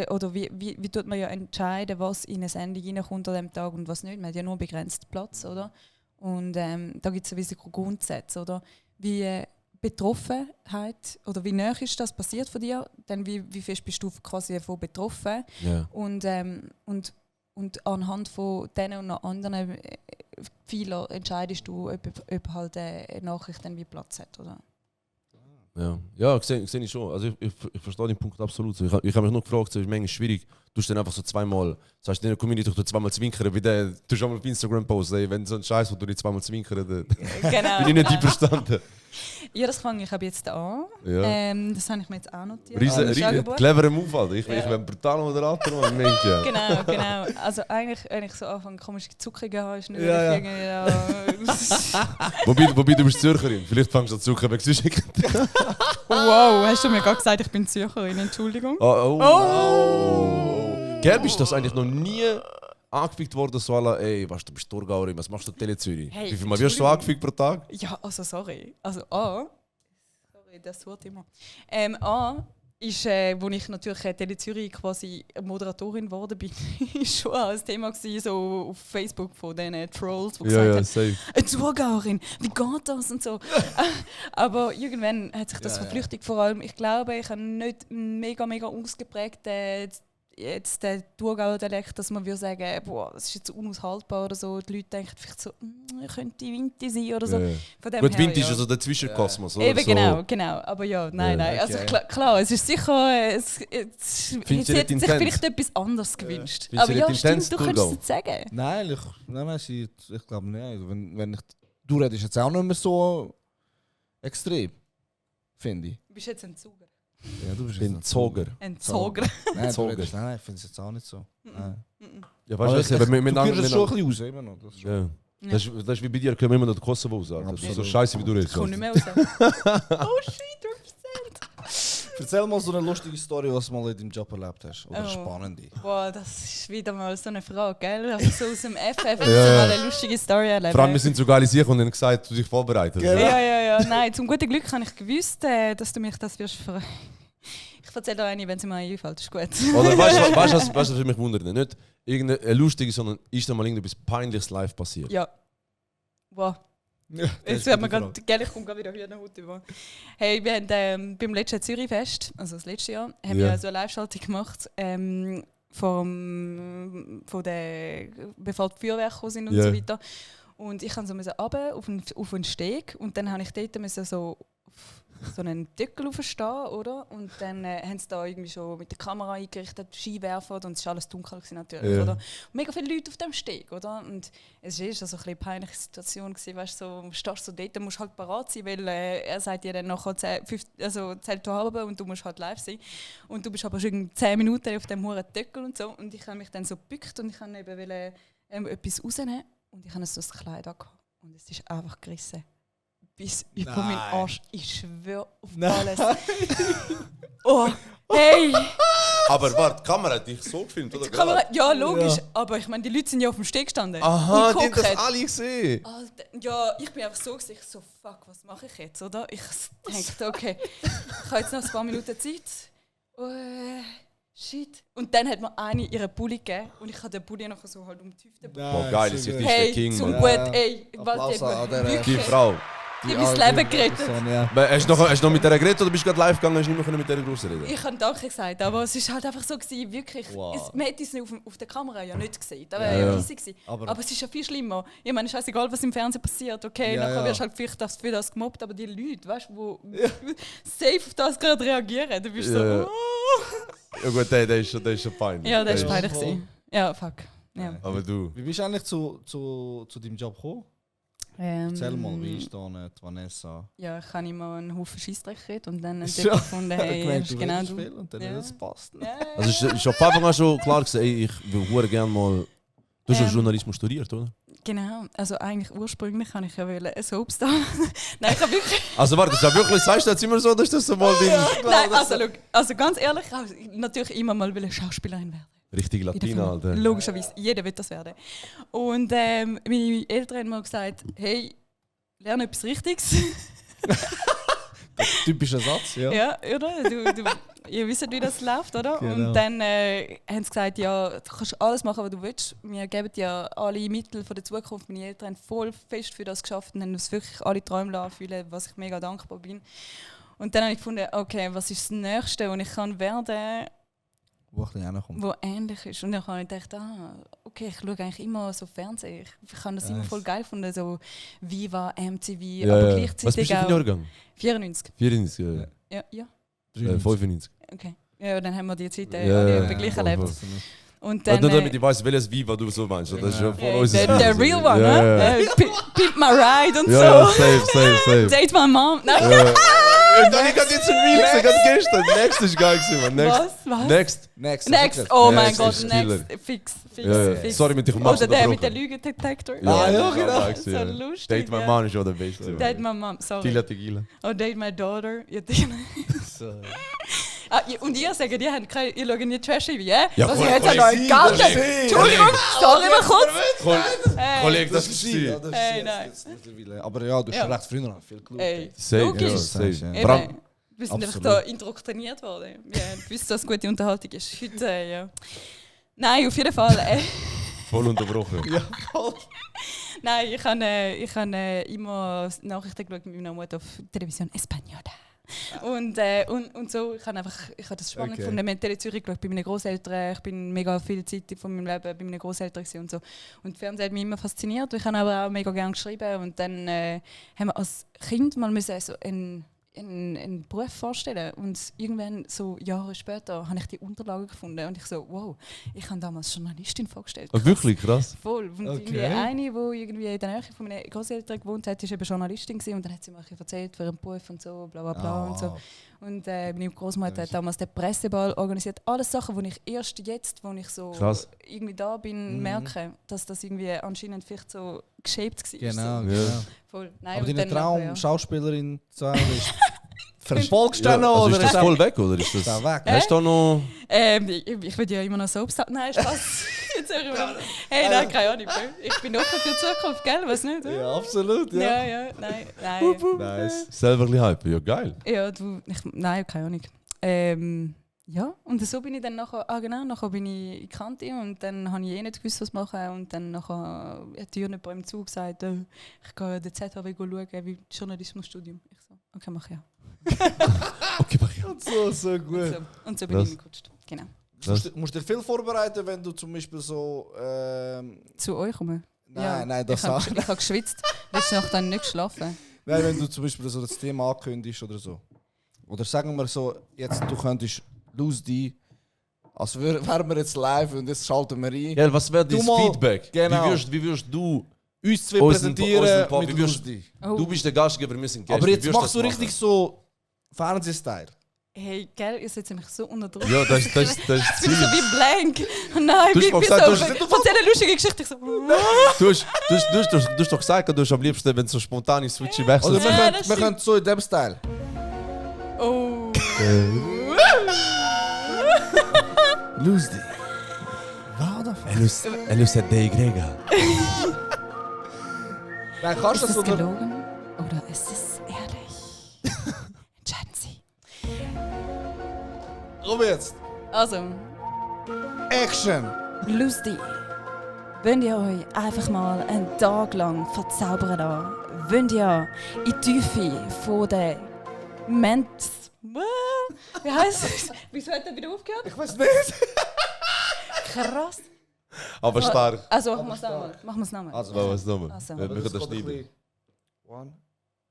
Speaker 1: oder wie tut man ja entscheiden, was in eine Sendung reinkommt an diesem Tag und was nicht. Man hat ja nur begrenzt Platz, oder? Und da gibt es sowieso Grundsätze, oder? Wie Betroffenheit, oder wie nah ist das passiert von dir? Dann wie fest bist du quasi davon betroffen?
Speaker 3: Yeah.
Speaker 1: Und anhand von diesen und anderen Fehlern entscheidest du, ob halt eine Nachricht dann wie Platz hat, oder?
Speaker 3: Ja, sehe ich schon. Also ich verstehe den Punkt absolut. Ich habe mich nur gefragt, es ist manchmal schwierig. Du hast dann einfach so zweimal, sagst du in der Community, du zweimal zwinkern, wie der, du hast einmal auf Instagram posten, wenn so ein Scheiß, wo du nicht zweimal zwinkern, dann
Speaker 1: genau.
Speaker 3: bin ich nicht einverstanden.
Speaker 1: Ja, das fange ich ab jetzt an. Ja. Das habe ich mir jetzt auch notiert.
Speaker 3: Cleverer Move, Alter. Ich bin brutal Moderator, ja.
Speaker 1: Genau. Also eigentlich so anfangen, komische Zucker haben, ist nicht irgendwie.
Speaker 3: Wobei du bist Zürcherin, vielleicht fängst du an Zucker weg zu schicken.
Speaker 1: Wow, hast du mir gerade gesagt, ich bin Zürcherin, Entschuldigung.
Speaker 3: Gell, bist du das eigentlich noch nie angefickt worden, so alle, ey, weißt du, bist Thurgauerin, was machst du Tele Zürich?
Speaker 1: Hey,
Speaker 3: wie viel Mal wirst du angefickt pro Tag?
Speaker 1: Ja, also sorry. Also sorry, das Wort immer. Ist, wo ich natürlich Tele Zürich quasi Moderatorin geworden bin, ist schon ein Thema gewesen, so auf Facebook von diesen Trolls, die gesagt haben, eine Thurgauerin, wie geht das und so. Aber irgendwann hat sich das verflüchtigt, vor allem, ich glaube, ich habe nicht mega ausgeprägt jetzt der Thurgauer Dialekt, dass man würde sagen, boah, das ist jetzt unaushaltbar oder so. Die Leute denken vielleicht so, könnte Winti sein oder so. Von dem
Speaker 3: Gut, Winti ist also der Zwischenkosmos, oder?
Speaker 1: Eben, so. Genau. Aber ja, nein. Okay. Also klar, es ist sicher, es hätte sich vielleicht etwas anderes gewünscht. Aber ja, stimmt, du könntest es jetzt sagen.
Speaker 2: Nein, ich glaube nicht. Wenn du redest jetzt auch nicht mehr so extrem, finde ich.
Speaker 1: Du bist jetzt ein Zuger.
Speaker 2: Ja, du bist
Speaker 3: ein Zoger.
Speaker 1: Ein Zoger.
Speaker 2: Nein, ich finde es jetzt auch nicht so.
Speaker 3: Ja, weißt du,
Speaker 2: du führst es schon ein bisschen raus, immer noch.
Speaker 3: Das ist wie bei dir, können wir immer noch den Kosovo sagen. Das ist so scheiße, wie du redest.
Speaker 1: Ich komme nicht mehr raus. Oh shit, 5%.
Speaker 2: Erzähl mal so eine lustige Story, was du mal in deinem Job erlebt hast. Oder spannende.
Speaker 1: Boah, das ist wieder mal so eine Frage, gell? Also so aus dem FF mal eine lustige Story erleben.
Speaker 3: Vor allem, wir sind so geile Sachen und haben gesagt, du dich vorbereitet.
Speaker 1: Ja. Nein, zum guten Glück habe ich gewusst, dass du mich das wirst fragen. Ich erzähle dir eine, wenn sie mir einfällt, ist gut.
Speaker 3: Oder weißt du, was für mich wundert? Nicht irgendeine lustige, sondern ist da mal irgendetwas Peinliches live passiert?
Speaker 1: Ja. Wow.
Speaker 2: Ja,
Speaker 1: Jetzt wird mir gerade, gell, ich komme gerade wieder Hühnerhaut über. Hey, wir haben beim letzten Zürichfest, also das letzte Jahr, haben wir so eine Live-Schaltung gemacht, bevor die Feuerwerke gekommen sind und so weiter. Und ich musste so runter auf einen Steg und dann musste ich dort so einen Deckel aufstehen, oder? Und dann haben sie da irgendwie schon mit der Kamera eingerichtet, Skiwerfer, und es war alles dunkel natürlich, oder? Und mega viele Leute auf dem Steg, oder? Und es war so eine peinliche Situation gewesen, weißt du, so, stehst so dort, musst halt parat sein, weil er sagt dir dann nachher zählt haben und du musst halt live sein. Und du bist aber schon 10 Minuten auf dem hohen Deckel und so. Und ich habe mich dann so gebückt und ich wollte eben etwas rausnehmen und ich habe so das Kleid angehabt. Und es ist einfach gerissen. Bis über meinen Arsch. Ich schwöre auf alles. Oh, hey!
Speaker 3: Aber warte, die Kamera hat dich so gefilmt, oder?
Speaker 1: Kamera, ja, logisch. Ja. Aber ich meine, die Leute sind ja auf dem Steg gestanden.
Speaker 3: Aha, die haben das alle gesehen.
Speaker 1: Alter, ja, ich bin einfach so gesehen, so, fuck, was mache ich jetzt, oder? Ich dachte, okay, ich habe jetzt noch ein paar Minuten Zeit. Shit. Und dann hat mir eine ihren Pulli gegeben und ich habe den Pulli noch so halt um die Hüfte.
Speaker 3: Boah, geil, das ist der King,
Speaker 1: zum
Speaker 3: Mann.
Speaker 1: Gut, ey, was
Speaker 3: Die Frau.
Speaker 1: Die mein Leben gerettet.
Speaker 3: Hast du noch mit der geredet oder bist du gerade live gegangen und hast nicht mehr mit der großen reden?
Speaker 1: Ich habe Danke gesagt, aber es war halt einfach so gewesen, wirklich.
Speaker 2: Wow.
Speaker 1: Man hätte es auf der Kamera ja nicht gesehen. Das wäre ja riesig gewesen. Aber es ist ja viel schlimmer. Ich meine, scheißegal, was im Fernsehen passiert. Okay, nachher wirst du halt vielleicht für das gemobbt, aber die Leute, weißt du, die safe auf das gerade reagieren, du bist so.
Speaker 3: Ja gut, der ist schon peinlich.
Speaker 1: Ja, der ist peinlich gewesen. Ja, fuck. Ja.
Speaker 3: Aber du.
Speaker 2: Wie bist du eigentlich zu deinem Job gekommen? Erzähl mal, wie ist da die Vanessa?
Speaker 1: Ja, ich habe immer einen Haufen Scheissdreck geredet und dann gefunden, hey, genau du.
Speaker 2: Und dann das passt.
Speaker 3: Also ist auf Anfang an schon klar gewesen, ey, ich will gerne mal... Du hast ja Journalismus studiert, oder?
Speaker 1: Genau, also eigentlich ursprünglich kann ich ja ein Soapstar. Nein, ich habe wirklich...
Speaker 3: Also warte, das ist wirklich, sagst du jetzt immer so, dass das so mal
Speaker 1: Nein, also ganz ehrlich, natürlich immer mal Schauspielerin werden.
Speaker 3: Richtig Latina, Alter.
Speaker 1: Logischerweise, jeder will das werden. Und meine Eltern haben mir gesagt, hey, lerne etwas Richtiges.
Speaker 2: Typischer Satz, ja.
Speaker 1: Ja, oder? Ihr wisst, wie das läuft, oder? Genau. Und dann haben sie gesagt, ja, du kannst alles machen, was du willst. Wir geben dir alle Mittel von der Zukunft. Meine Eltern haben voll fest für das geschafft und haben uns wirklich alle Träume erfüllen, was ich mega dankbar bin. Und dann habe ich gefunden, okay, was ist das Nächste, was ich kann werden, wo ähnlich ist. Und dann habe ich gedacht, okay, ich schaue eigentlich immer so Fernsehen. Ich habe das immer voll geil gefunden, so Viva, MTV, aber gleichzeitig
Speaker 3: was bist du für ein Jahrgang?
Speaker 1: 94.
Speaker 3: 94,
Speaker 1: ja.
Speaker 3: 95.
Speaker 1: Okay. Ja, dann haben wir die Zeit alle gleich erlebt. Und dann,
Speaker 3: nur damit ich weiss, welches Viva du so meinst. Das ist ja voll unser
Speaker 1: der real one, ne? Pimp my ride und so.
Speaker 3: Ja, safe.
Speaker 1: Date my mom. Nein.
Speaker 3: Ich habe jetzt ein Reel gesehen, gerade gestern. Next ist geil gewesen, man. Next.
Speaker 1: Oh mein Gott, Next. Fix.
Speaker 3: Sorry, mit dich
Speaker 1: Oder der mit dem Lügendetektor.
Speaker 2: Ja, genau.
Speaker 1: So lustig.
Speaker 3: Date my mom ist auch der beste.
Speaker 1: Date my mom, sorry.
Speaker 3: Tequila.
Speaker 1: Oh, Date my daughter. Und ihr sagt, ihr schaut nicht Trash-TV, ja?
Speaker 3: Ja,
Speaker 1: was, ihr habt ja noch einen Garten. Entschuldigung, sorry mal kurz.
Speaker 3: Kollege, das ist sie.
Speaker 1: Nein.
Speaker 2: Aber ja, du hast recht früher noch viel geschaut.
Speaker 3: Safe.
Speaker 1: Wir sind einfach da indoktriniert worden. Wir wissen, dass es gute Unterhaltung ist. Heute, ja. Nein, auf jeden Fall.
Speaker 3: Voll unterbrochen.
Speaker 2: Ja, voll.
Speaker 1: Nein, ich habe immer Nachrichten geschaut mit meiner Mutter auf Television Española. Und so, ich habe das spannend gefunden. Wir haben Tele Zürich geschaut bei meinen Großeltern. Ich bin mega viel Zeit von meinem Leben bei meinen Großeltern und so. Und Fernsehen hat mich immer fasziniert. Ich habe aber auch mega gerne geschrieben. Und dann haben wir als Kind mal so einen Beruf vorstellen. Und irgendwann, so Jahre später, habe ich die Unterlagen gefunden. Und ich so, wow, ich habe damals Journalistin vorgestellt.
Speaker 3: Oh, wirklich krass?
Speaker 1: Voll. Und irgendwie eine, die irgendwie in der Nähe von meinen Großeltern gewohnt hat, war eben Journalistin gewesen. Und dann hat sie mir erzählt, für einen Beruf und so, bla bla bla und so. Und meine Großmutter hat damals den Presseball organisiert. Alles Sachen, die ich erst jetzt, wo ich so irgendwie da bin, merke, dass das irgendwie anscheinend vielleicht so geshaped war.
Speaker 2: Genau,
Speaker 1: so.
Speaker 2: genau.
Speaker 1: Voll. Nein,
Speaker 2: aber dein Traum, Schauspielerin zu sein, ist Verfolgst du den noch?
Speaker 3: Also ist
Speaker 2: oder
Speaker 3: das voll weg, oder ist das...
Speaker 2: Ist der weg?
Speaker 3: Hast du da noch...
Speaker 1: Ich will ja immer noch Soaps haben. Nein, Spaß. Jetzt höre ich mal. Hey, nein, keine Ahnung. Ich bin offen für die Zukunft, gell? Was nicht?
Speaker 2: Ja, absolut, ja.
Speaker 1: Ja, nein.
Speaker 3: Nice. Selber ein bisschen hypen, ja geil.
Speaker 1: Ja, nein, keine Ahnung. Ja, und so bin ich dann nachher bin ich in Kante und dann habe ich nicht gewusst, was machen. Und dann nachher hat die Jürgen beim Zug gesagt, ich gehe den ZHW schauen, wie Journalismusstudium. Ich so, okay, mach ja.
Speaker 3: Okay, mach ja.
Speaker 2: So gut.
Speaker 1: Und so bin ich gerutscht. Genau.
Speaker 2: Musst du dir viel vorbereiten, wenn du zum Beispiel so...
Speaker 1: Zu euch kommen?
Speaker 2: Nein, das auch.
Speaker 1: Ich habe geschwitzt, letzte Nacht dann nicht geschlafen.
Speaker 2: Nein, wenn du zum Beispiel so das Thema ankündigst oder so. Oder sagen wir so, jetzt du könntest Lose die, als wären wir jetzt live und jetzt schalten wir ein.
Speaker 3: Ja, was wäre dein
Speaker 2: mal-
Speaker 3: Feedback?
Speaker 2: genau.
Speaker 3: Wie wirst du...
Speaker 2: Uns zwei
Speaker 3: Unseren
Speaker 2: präsentieren
Speaker 3: Pod-
Speaker 2: mit
Speaker 3: wie wirst-
Speaker 2: Lose die.
Speaker 1: Oh.
Speaker 3: Du bist der Gastgeber, wir sind Gäste.
Speaker 2: Aber
Speaker 3: Wie
Speaker 2: jetzt
Speaker 3: wirst
Speaker 2: machst du
Speaker 3: das
Speaker 2: richtig so Fernsehstyle.
Speaker 1: Hey, gell, ihr setzt mich so unter Druck.
Speaker 3: machen? Ja, das
Speaker 1: Ich bin so
Speaker 3: Ziel.
Speaker 1: wie blank. Nein,
Speaker 3: Du hast
Speaker 1: wie
Speaker 3: mal
Speaker 1: so.
Speaker 3: gesagt, du hast-
Speaker 1: Erzähl eine lustige Geschichte. Ich so,
Speaker 3: Du hast doch gesagt, du hast am liebsten, wenn so spontane Switche wechseln.
Speaker 2: Oder
Speaker 1: Ja,
Speaker 2: wir
Speaker 1: das
Speaker 2: können so in dem Style.
Speaker 1: oh.
Speaker 2: Lose die. Warte.
Speaker 3: Elus hat DY.
Speaker 2: Nein, kannst du
Speaker 1: Ist
Speaker 2: das
Speaker 1: es
Speaker 2: oder?
Speaker 1: gelogen oder ist es ehrlich? Entscheiden Sie.
Speaker 2: Komm jetzt.
Speaker 1: Also,
Speaker 2: Action.
Speaker 1: lustig. Wollt ihr euch einfach mal einen Tag lang verzaubern lassen? Wollt ihr in die Tiefe von der Wie heisst es? Wieso hat er wieder aufgehört?
Speaker 2: Ich weiß nicht.
Speaker 1: Krass.
Speaker 3: Aber stark.
Speaker 1: Also, machen wir es nochmal. Machen wir es nochmal.
Speaker 2: Also,
Speaker 3: Was nochmal?
Speaker 1: Also.
Speaker 3: Wir können das schneiden.
Speaker 2: 1,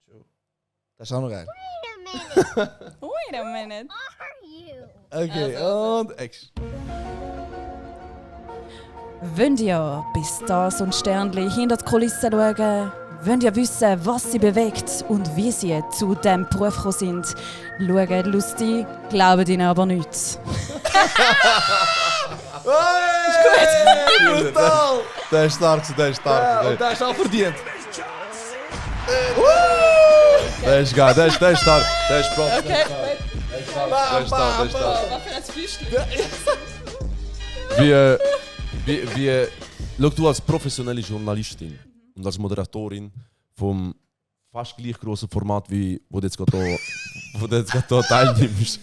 Speaker 2: 2. Das ist auch noch geil.
Speaker 1: Wait a minute.
Speaker 2: Okay,
Speaker 1: Also.
Speaker 2: und Action.
Speaker 1: Wollt ihr bis Stars und Sternli hinter die Kulissen schauen? Wollt ihr wissen, was sie bewegt und wie sie zu diesem Beruf gekommen sind? Schaut lustig, glaubt ihnen aber nichts.
Speaker 2: Hey, brutal!
Speaker 3: Der ist stark, der ist
Speaker 2: Ja,
Speaker 3: stark.
Speaker 2: und der ist auch verdient.
Speaker 3: Der ist geil, der ist stark. Der ist Pro.
Speaker 1: Okay,
Speaker 3: Der ist stark.
Speaker 1: was für ein Flüstern?
Speaker 3: Schau, du als professionelle Journalistin und als Moderatorin vom fast gleich grossen Format, wie wo du jetzt gerade hier teilnimmst.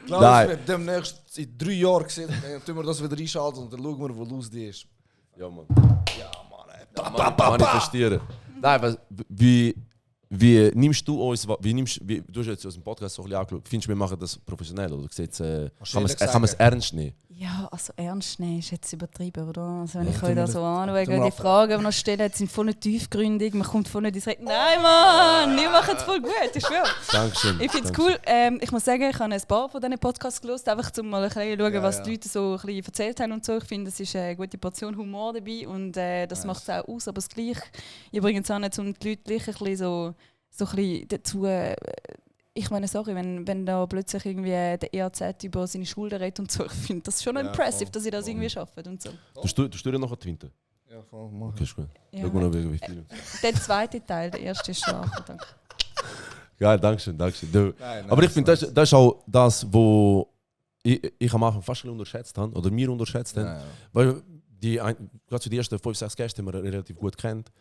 Speaker 2: Glaub,
Speaker 3: Nein.
Speaker 2: es wird demnächst in 3 Jahren gesehen. Dann tun wir das wieder einschalten und dann schauen wir, wo Lose die ist.
Speaker 3: Ja, Mann. Manifestieren. Nein, wie nimmst du uns, du hast jetzt aus dem Podcast so ein bisschen angeschaut, findest du, wir machen das professionell oder kann man es ernst nehmen?
Speaker 1: Ja, also ernst nehmen ist jetzt übertrieben, oder? Also wenn ich
Speaker 2: tun
Speaker 1: euch da
Speaker 2: wir
Speaker 1: so
Speaker 2: das-
Speaker 1: anschaue,
Speaker 2: tun wir
Speaker 1: die
Speaker 2: ab-
Speaker 1: Fragen, die wir noch stellen, sind voll nicht tiefgründig, man kommt voll nicht ins Reden. Nein, Mann, wir machen es voll gut, ich schwöre.
Speaker 3: Dankeschön.
Speaker 1: Ich finde es cool. Ich muss sagen, ich habe ein paar von diesen Podcasts gelesen, einfach um mal ein bisschen zu schauen,
Speaker 2: Ja,
Speaker 1: was
Speaker 2: ja.
Speaker 1: die Leute so ein bisschen erzählt haben und so. Ich finde, es ist eine gute Portion Humor dabei und das macht es auch aus, aber das gleich. Ich bringe es auch nicht, um die Leute gleich ein bisschen so ein bisschen dazu. Ich meine, sorry, wenn da plötzlich irgendwie der EAZ über seine Schulden redet und so, ich finde das schon
Speaker 2: Ja,
Speaker 1: impressive,
Speaker 2: voll.
Speaker 1: dass sie das irgendwie schaffen und so.
Speaker 3: Du dir noch Twinten?
Speaker 2: Ja, voll, mach.
Speaker 3: Okay, ist gut.
Speaker 1: Ja.
Speaker 3: Schau mal noch, wie viel.
Speaker 1: Der zweite Teil, der erste ist schon danke.
Speaker 3: Geil, Dankeschön.
Speaker 2: Nein,
Speaker 3: Aber ich finde, das ist auch das, was ich am Anfang fast ein bisschen unterschätzt habe, oder wir unterschätzt haben.
Speaker 2: Ja.
Speaker 3: Weil gerade zu die ersten 5, 6 Gäste haben wir relativ gut kennt.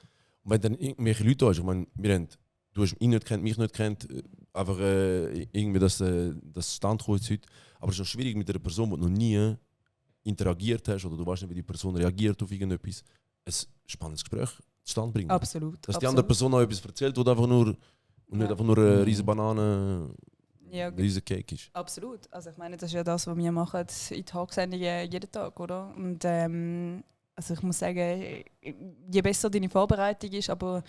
Speaker 3: Und wenn dann irgendwelche Leute da sind, ich meine, du hast ihn nicht kennt, mich nicht kennt, einfach irgendwie das Stand kommt jetzt heute. Aber es ist auch schwierig mit einer Person, die du noch nie interagiert hast oder du weißt nicht, wie die Person reagiert auf irgendetwas, ein spannendes Gespräch zustande bringen.
Speaker 1: Absolut.
Speaker 3: Dass die andere Person auch etwas erzählt, wo einfach nur und nicht einfach nur eine riesige Banane,
Speaker 1: Ja,
Speaker 3: ein riesiger Cake ist.
Speaker 1: absolut. Also ich meine, das ist ja das, was wir machen in Tagsendungen jeden Tag, oder? Und also ich muss sagen, je besser deine Vorbereitung ist, aber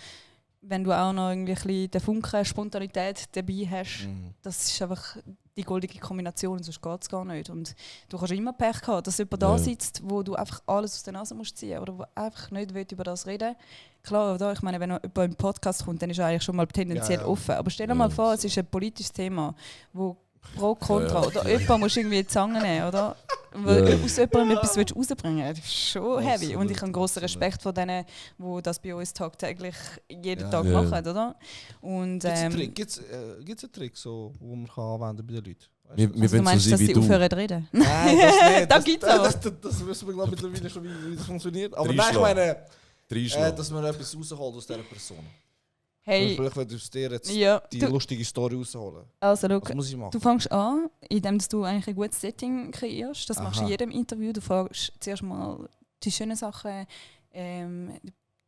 Speaker 1: wenn du auch noch irgendwie ein bisschen den Funken Spontanität dabei hast, das ist einfach die goldige Kombination, sonst geht es gar nicht. Und du kannst immer Pech haben, dass jemand da sitzt, wo du einfach alles aus der Nase musst ziehen oder wo einfach nicht will über das reden. Klar, oder? Ich meine, wenn jemand in einen Podcast kommt, dann ist er eigentlich schon mal tendenziell offen. Aber stell dir mal vor, es ist ein politisches Thema, wo pro, contra, oder jemand muss irgendwie die Zange nehmen, oder? weil aus jemandem etwas rausbringen willst. Das ist schon heavy.
Speaker 2: Absolut,
Speaker 1: Und ich habe grossen
Speaker 2: absolut.
Speaker 1: Respekt vor denen, die das bei uns tagtäglich jeden Tag
Speaker 3: Ja.
Speaker 1: machen, oder? Und,
Speaker 2: Gibt's einen Trick, so, wo man kann anwenden bei den Leuten? Weißt
Speaker 3: Wir
Speaker 2: du?
Speaker 1: also du
Speaker 3: wollen so
Speaker 1: meinst,
Speaker 3: sein
Speaker 1: dass
Speaker 3: wie
Speaker 1: sie
Speaker 3: du.
Speaker 1: aufhören zu reden?
Speaker 2: Nein, das nicht.
Speaker 1: Da gibt's aber.
Speaker 2: Das wissen wir glaube ich mittlerweile schon, wie das funktioniert. Aber
Speaker 3: Drei
Speaker 2: nein, ich
Speaker 3: Schlag.
Speaker 2: meine,
Speaker 3: Reinschlagen.
Speaker 2: dass man etwas rausholt aus dieser Person.
Speaker 1: Hey,
Speaker 2: Vielleicht würde ich aus dir jetzt
Speaker 1: ja,
Speaker 2: die
Speaker 1: du,
Speaker 2: lustige Story rausholen.
Speaker 1: also look,
Speaker 2: Was muss ich machen?
Speaker 1: du fängst an, indem du eigentlich ein gutes Setting kreierst. Das machst du in
Speaker 2: Aha.
Speaker 1: jedem Interview. Du fragst zuerst mal die schönen Sachen,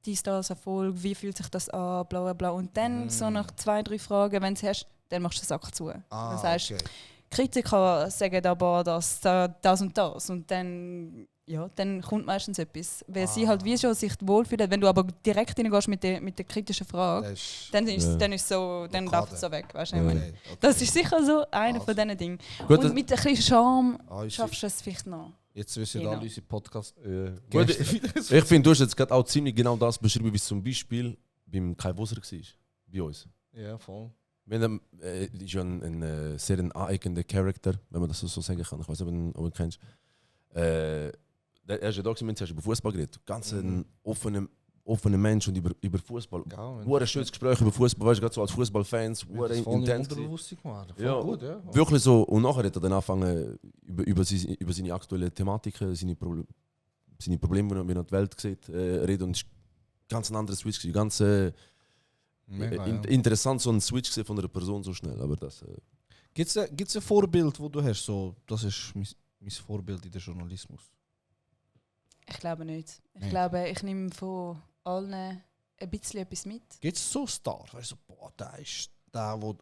Speaker 1: dies, das, Erfolg, wie fühlt sich das an, bla bla bla. Und dann so nach 2-3 Fragen, wenn du es hast, dann machst du den Sack zu. Dann sagst,
Speaker 2: Okay.
Speaker 1: Kritiker sagen aber das und das. Und dann, ja, dann kommt meistens etwas. Weil sie halt wie schon sich wohlfühlen. Wenn du aber direkt reingehst mit der kritischen Frage,
Speaker 2: Das ist
Speaker 1: dann ist
Speaker 3: Ja.
Speaker 1: dann ist so, dann
Speaker 2: Blockade.
Speaker 1: läuft es so weg. Weißt du,
Speaker 3: Ja.
Speaker 1: ich meine?
Speaker 2: okay.
Speaker 1: Das ist sicher so einer
Speaker 2: Also.
Speaker 1: von diesen Dingen.
Speaker 3: Gut,
Speaker 1: Und mit ein bisschen Charme
Speaker 2: Unsere-
Speaker 1: schaffst du es vielleicht noch.
Speaker 2: Jetzt wissen
Speaker 1: Genau.
Speaker 2: alle unsere Podcast.
Speaker 3: Gut,
Speaker 2: Gäste.
Speaker 3: ich finde, du hast jetzt gerade auch ziemlich genau das beschrieben, wie es zum Beispiel beim Kai Woser war. Bei uns.
Speaker 2: Ja, voll.
Speaker 3: Wir haben, ist ja ein sehr aneigender Charakter, wenn man das so sagen kann. Ich weiß nicht, ob du ihn kennst. Er ist ja da gewesen, wir haben über Fußball geredet. Ganz ein offener Mensch und über Fußball. Ein schönes Gespräch über Fußball, weißt du, gerade so als Fußballfans,
Speaker 2: Das ist voll im
Speaker 3: intens.
Speaker 2: Unterbewusstsein gemacht. Voll
Speaker 3: Ja,
Speaker 2: gut, ja.
Speaker 3: wirklich so. Und nachher hat er dann angefangen, über seine aktuellen Thematiken, seine Probleme, wie er die Welt sieht, reden. Und es war ganz ein anderer Switch. Gewesen. Ganz
Speaker 2: Mega, ja.
Speaker 3: interessant, so ein Switch gewesen von einer Person so schnell. Aber das,
Speaker 2: Gibt's ein Vorbild, wo du hast, so, das ist mein Vorbild in der Journalismus?
Speaker 1: Ich glaube nicht. Ich
Speaker 2: Nicht.
Speaker 1: glaube, ich nehme von allen ein bisschen etwas mit.
Speaker 2: Gibt es so Stars? Weißt du, so, boah, der ist der, der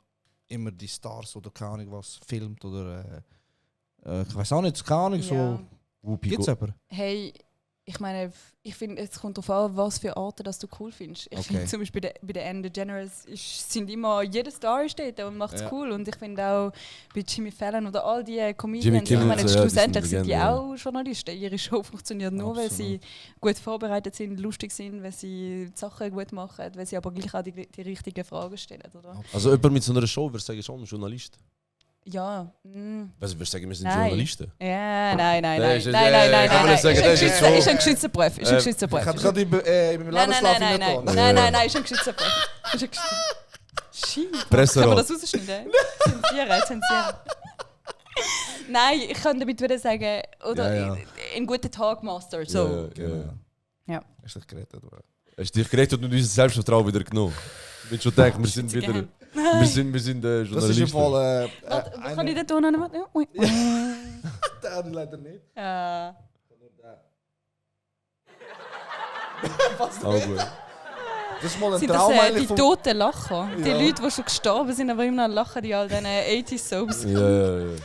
Speaker 2: immer die Stars oder keine Ahnung was filmt oder ich weiß auch nicht, keine Ahnung,
Speaker 1: Ja.
Speaker 2: so.
Speaker 3: Whoopi
Speaker 2: Gibt es jemanden?
Speaker 1: Hey, ich meine, ich finde, es kommt darauf an, was für Arten das du cool findest. Ich
Speaker 2: Okay.
Speaker 1: finde zum Beispiel bei der Ellen DeGeneres sind immer, jeder Star ist dort und macht es
Speaker 2: Ja.
Speaker 1: cool. Und ich finde auch bei Jimmy Fallon oder all die
Speaker 3: Jimmy
Speaker 1: Comedians, ich
Speaker 3: Kimmel,
Speaker 1: meine,
Speaker 3: ja, die sind
Speaker 1: schlussendlich sind die
Speaker 3: Legenden, ja.
Speaker 1: auch Journalisten. Ihre Show funktioniert nur, weil sie gut vorbereitet sind, lustig sind, weil sie die Sachen gut machen, weil sie aber gleich auch die richtigen Fragen stellen, oder?
Speaker 3: Also jemand mit so einer Show, würde sagen, schon ein Journalist.
Speaker 1: Ja.
Speaker 3: Was würdest du sagen, wir sind
Speaker 1: Nein.
Speaker 3: Journalisten?
Speaker 1: Ja, nein.
Speaker 3: Der ist jetzt-
Speaker 1: Nein.
Speaker 3: kann man nicht sagen, der ist jetzt so-
Speaker 1: Ist ein geschützter Brief. Ist ein geschützter
Speaker 2: Ich
Speaker 1: Brief.
Speaker 2: hatte gerade in meinem
Speaker 1: Nein,
Speaker 2: Lebenslauf
Speaker 1: nein,
Speaker 2: nicht
Speaker 1: nein, ist ein geschützter Brief. Ist ein geschützter. Shit.
Speaker 3: Presserat.
Speaker 1: Kann man das rausschneiden? Zensieren. Nein, ich kann damit wieder sagen, oder
Speaker 2: Ja, ja.
Speaker 1: einen guten Tag, Master. So.
Speaker 2: Genau.
Speaker 1: Ja.
Speaker 2: Hast du dich gerettet, oder?
Speaker 3: Hast du dich gerettet und unser Selbstvertrauen wieder genommen? Ich bin schon gedacht, wir sind
Speaker 1: Schützige
Speaker 3: wieder.
Speaker 1: Hände.
Speaker 3: Wir sind
Speaker 2: Das ist im
Speaker 3: Journalisten.
Speaker 2: Fall.
Speaker 1: Warte, kann ich den Ton noch nicht? Ui.
Speaker 2: Der leider nicht.
Speaker 1: Ja.
Speaker 3: Auch gut.
Speaker 2: Das ist mal ein
Speaker 1: Sind das
Speaker 2: Traum
Speaker 1: die
Speaker 2: eigentlich
Speaker 1: toten Lacher? Die
Speaker 2: Ja.
Speaker 1: Leute, die schon gestorben sind, aber immer noch lachen, die all diesen 80s-Soaps.
Speaker 3: Ja.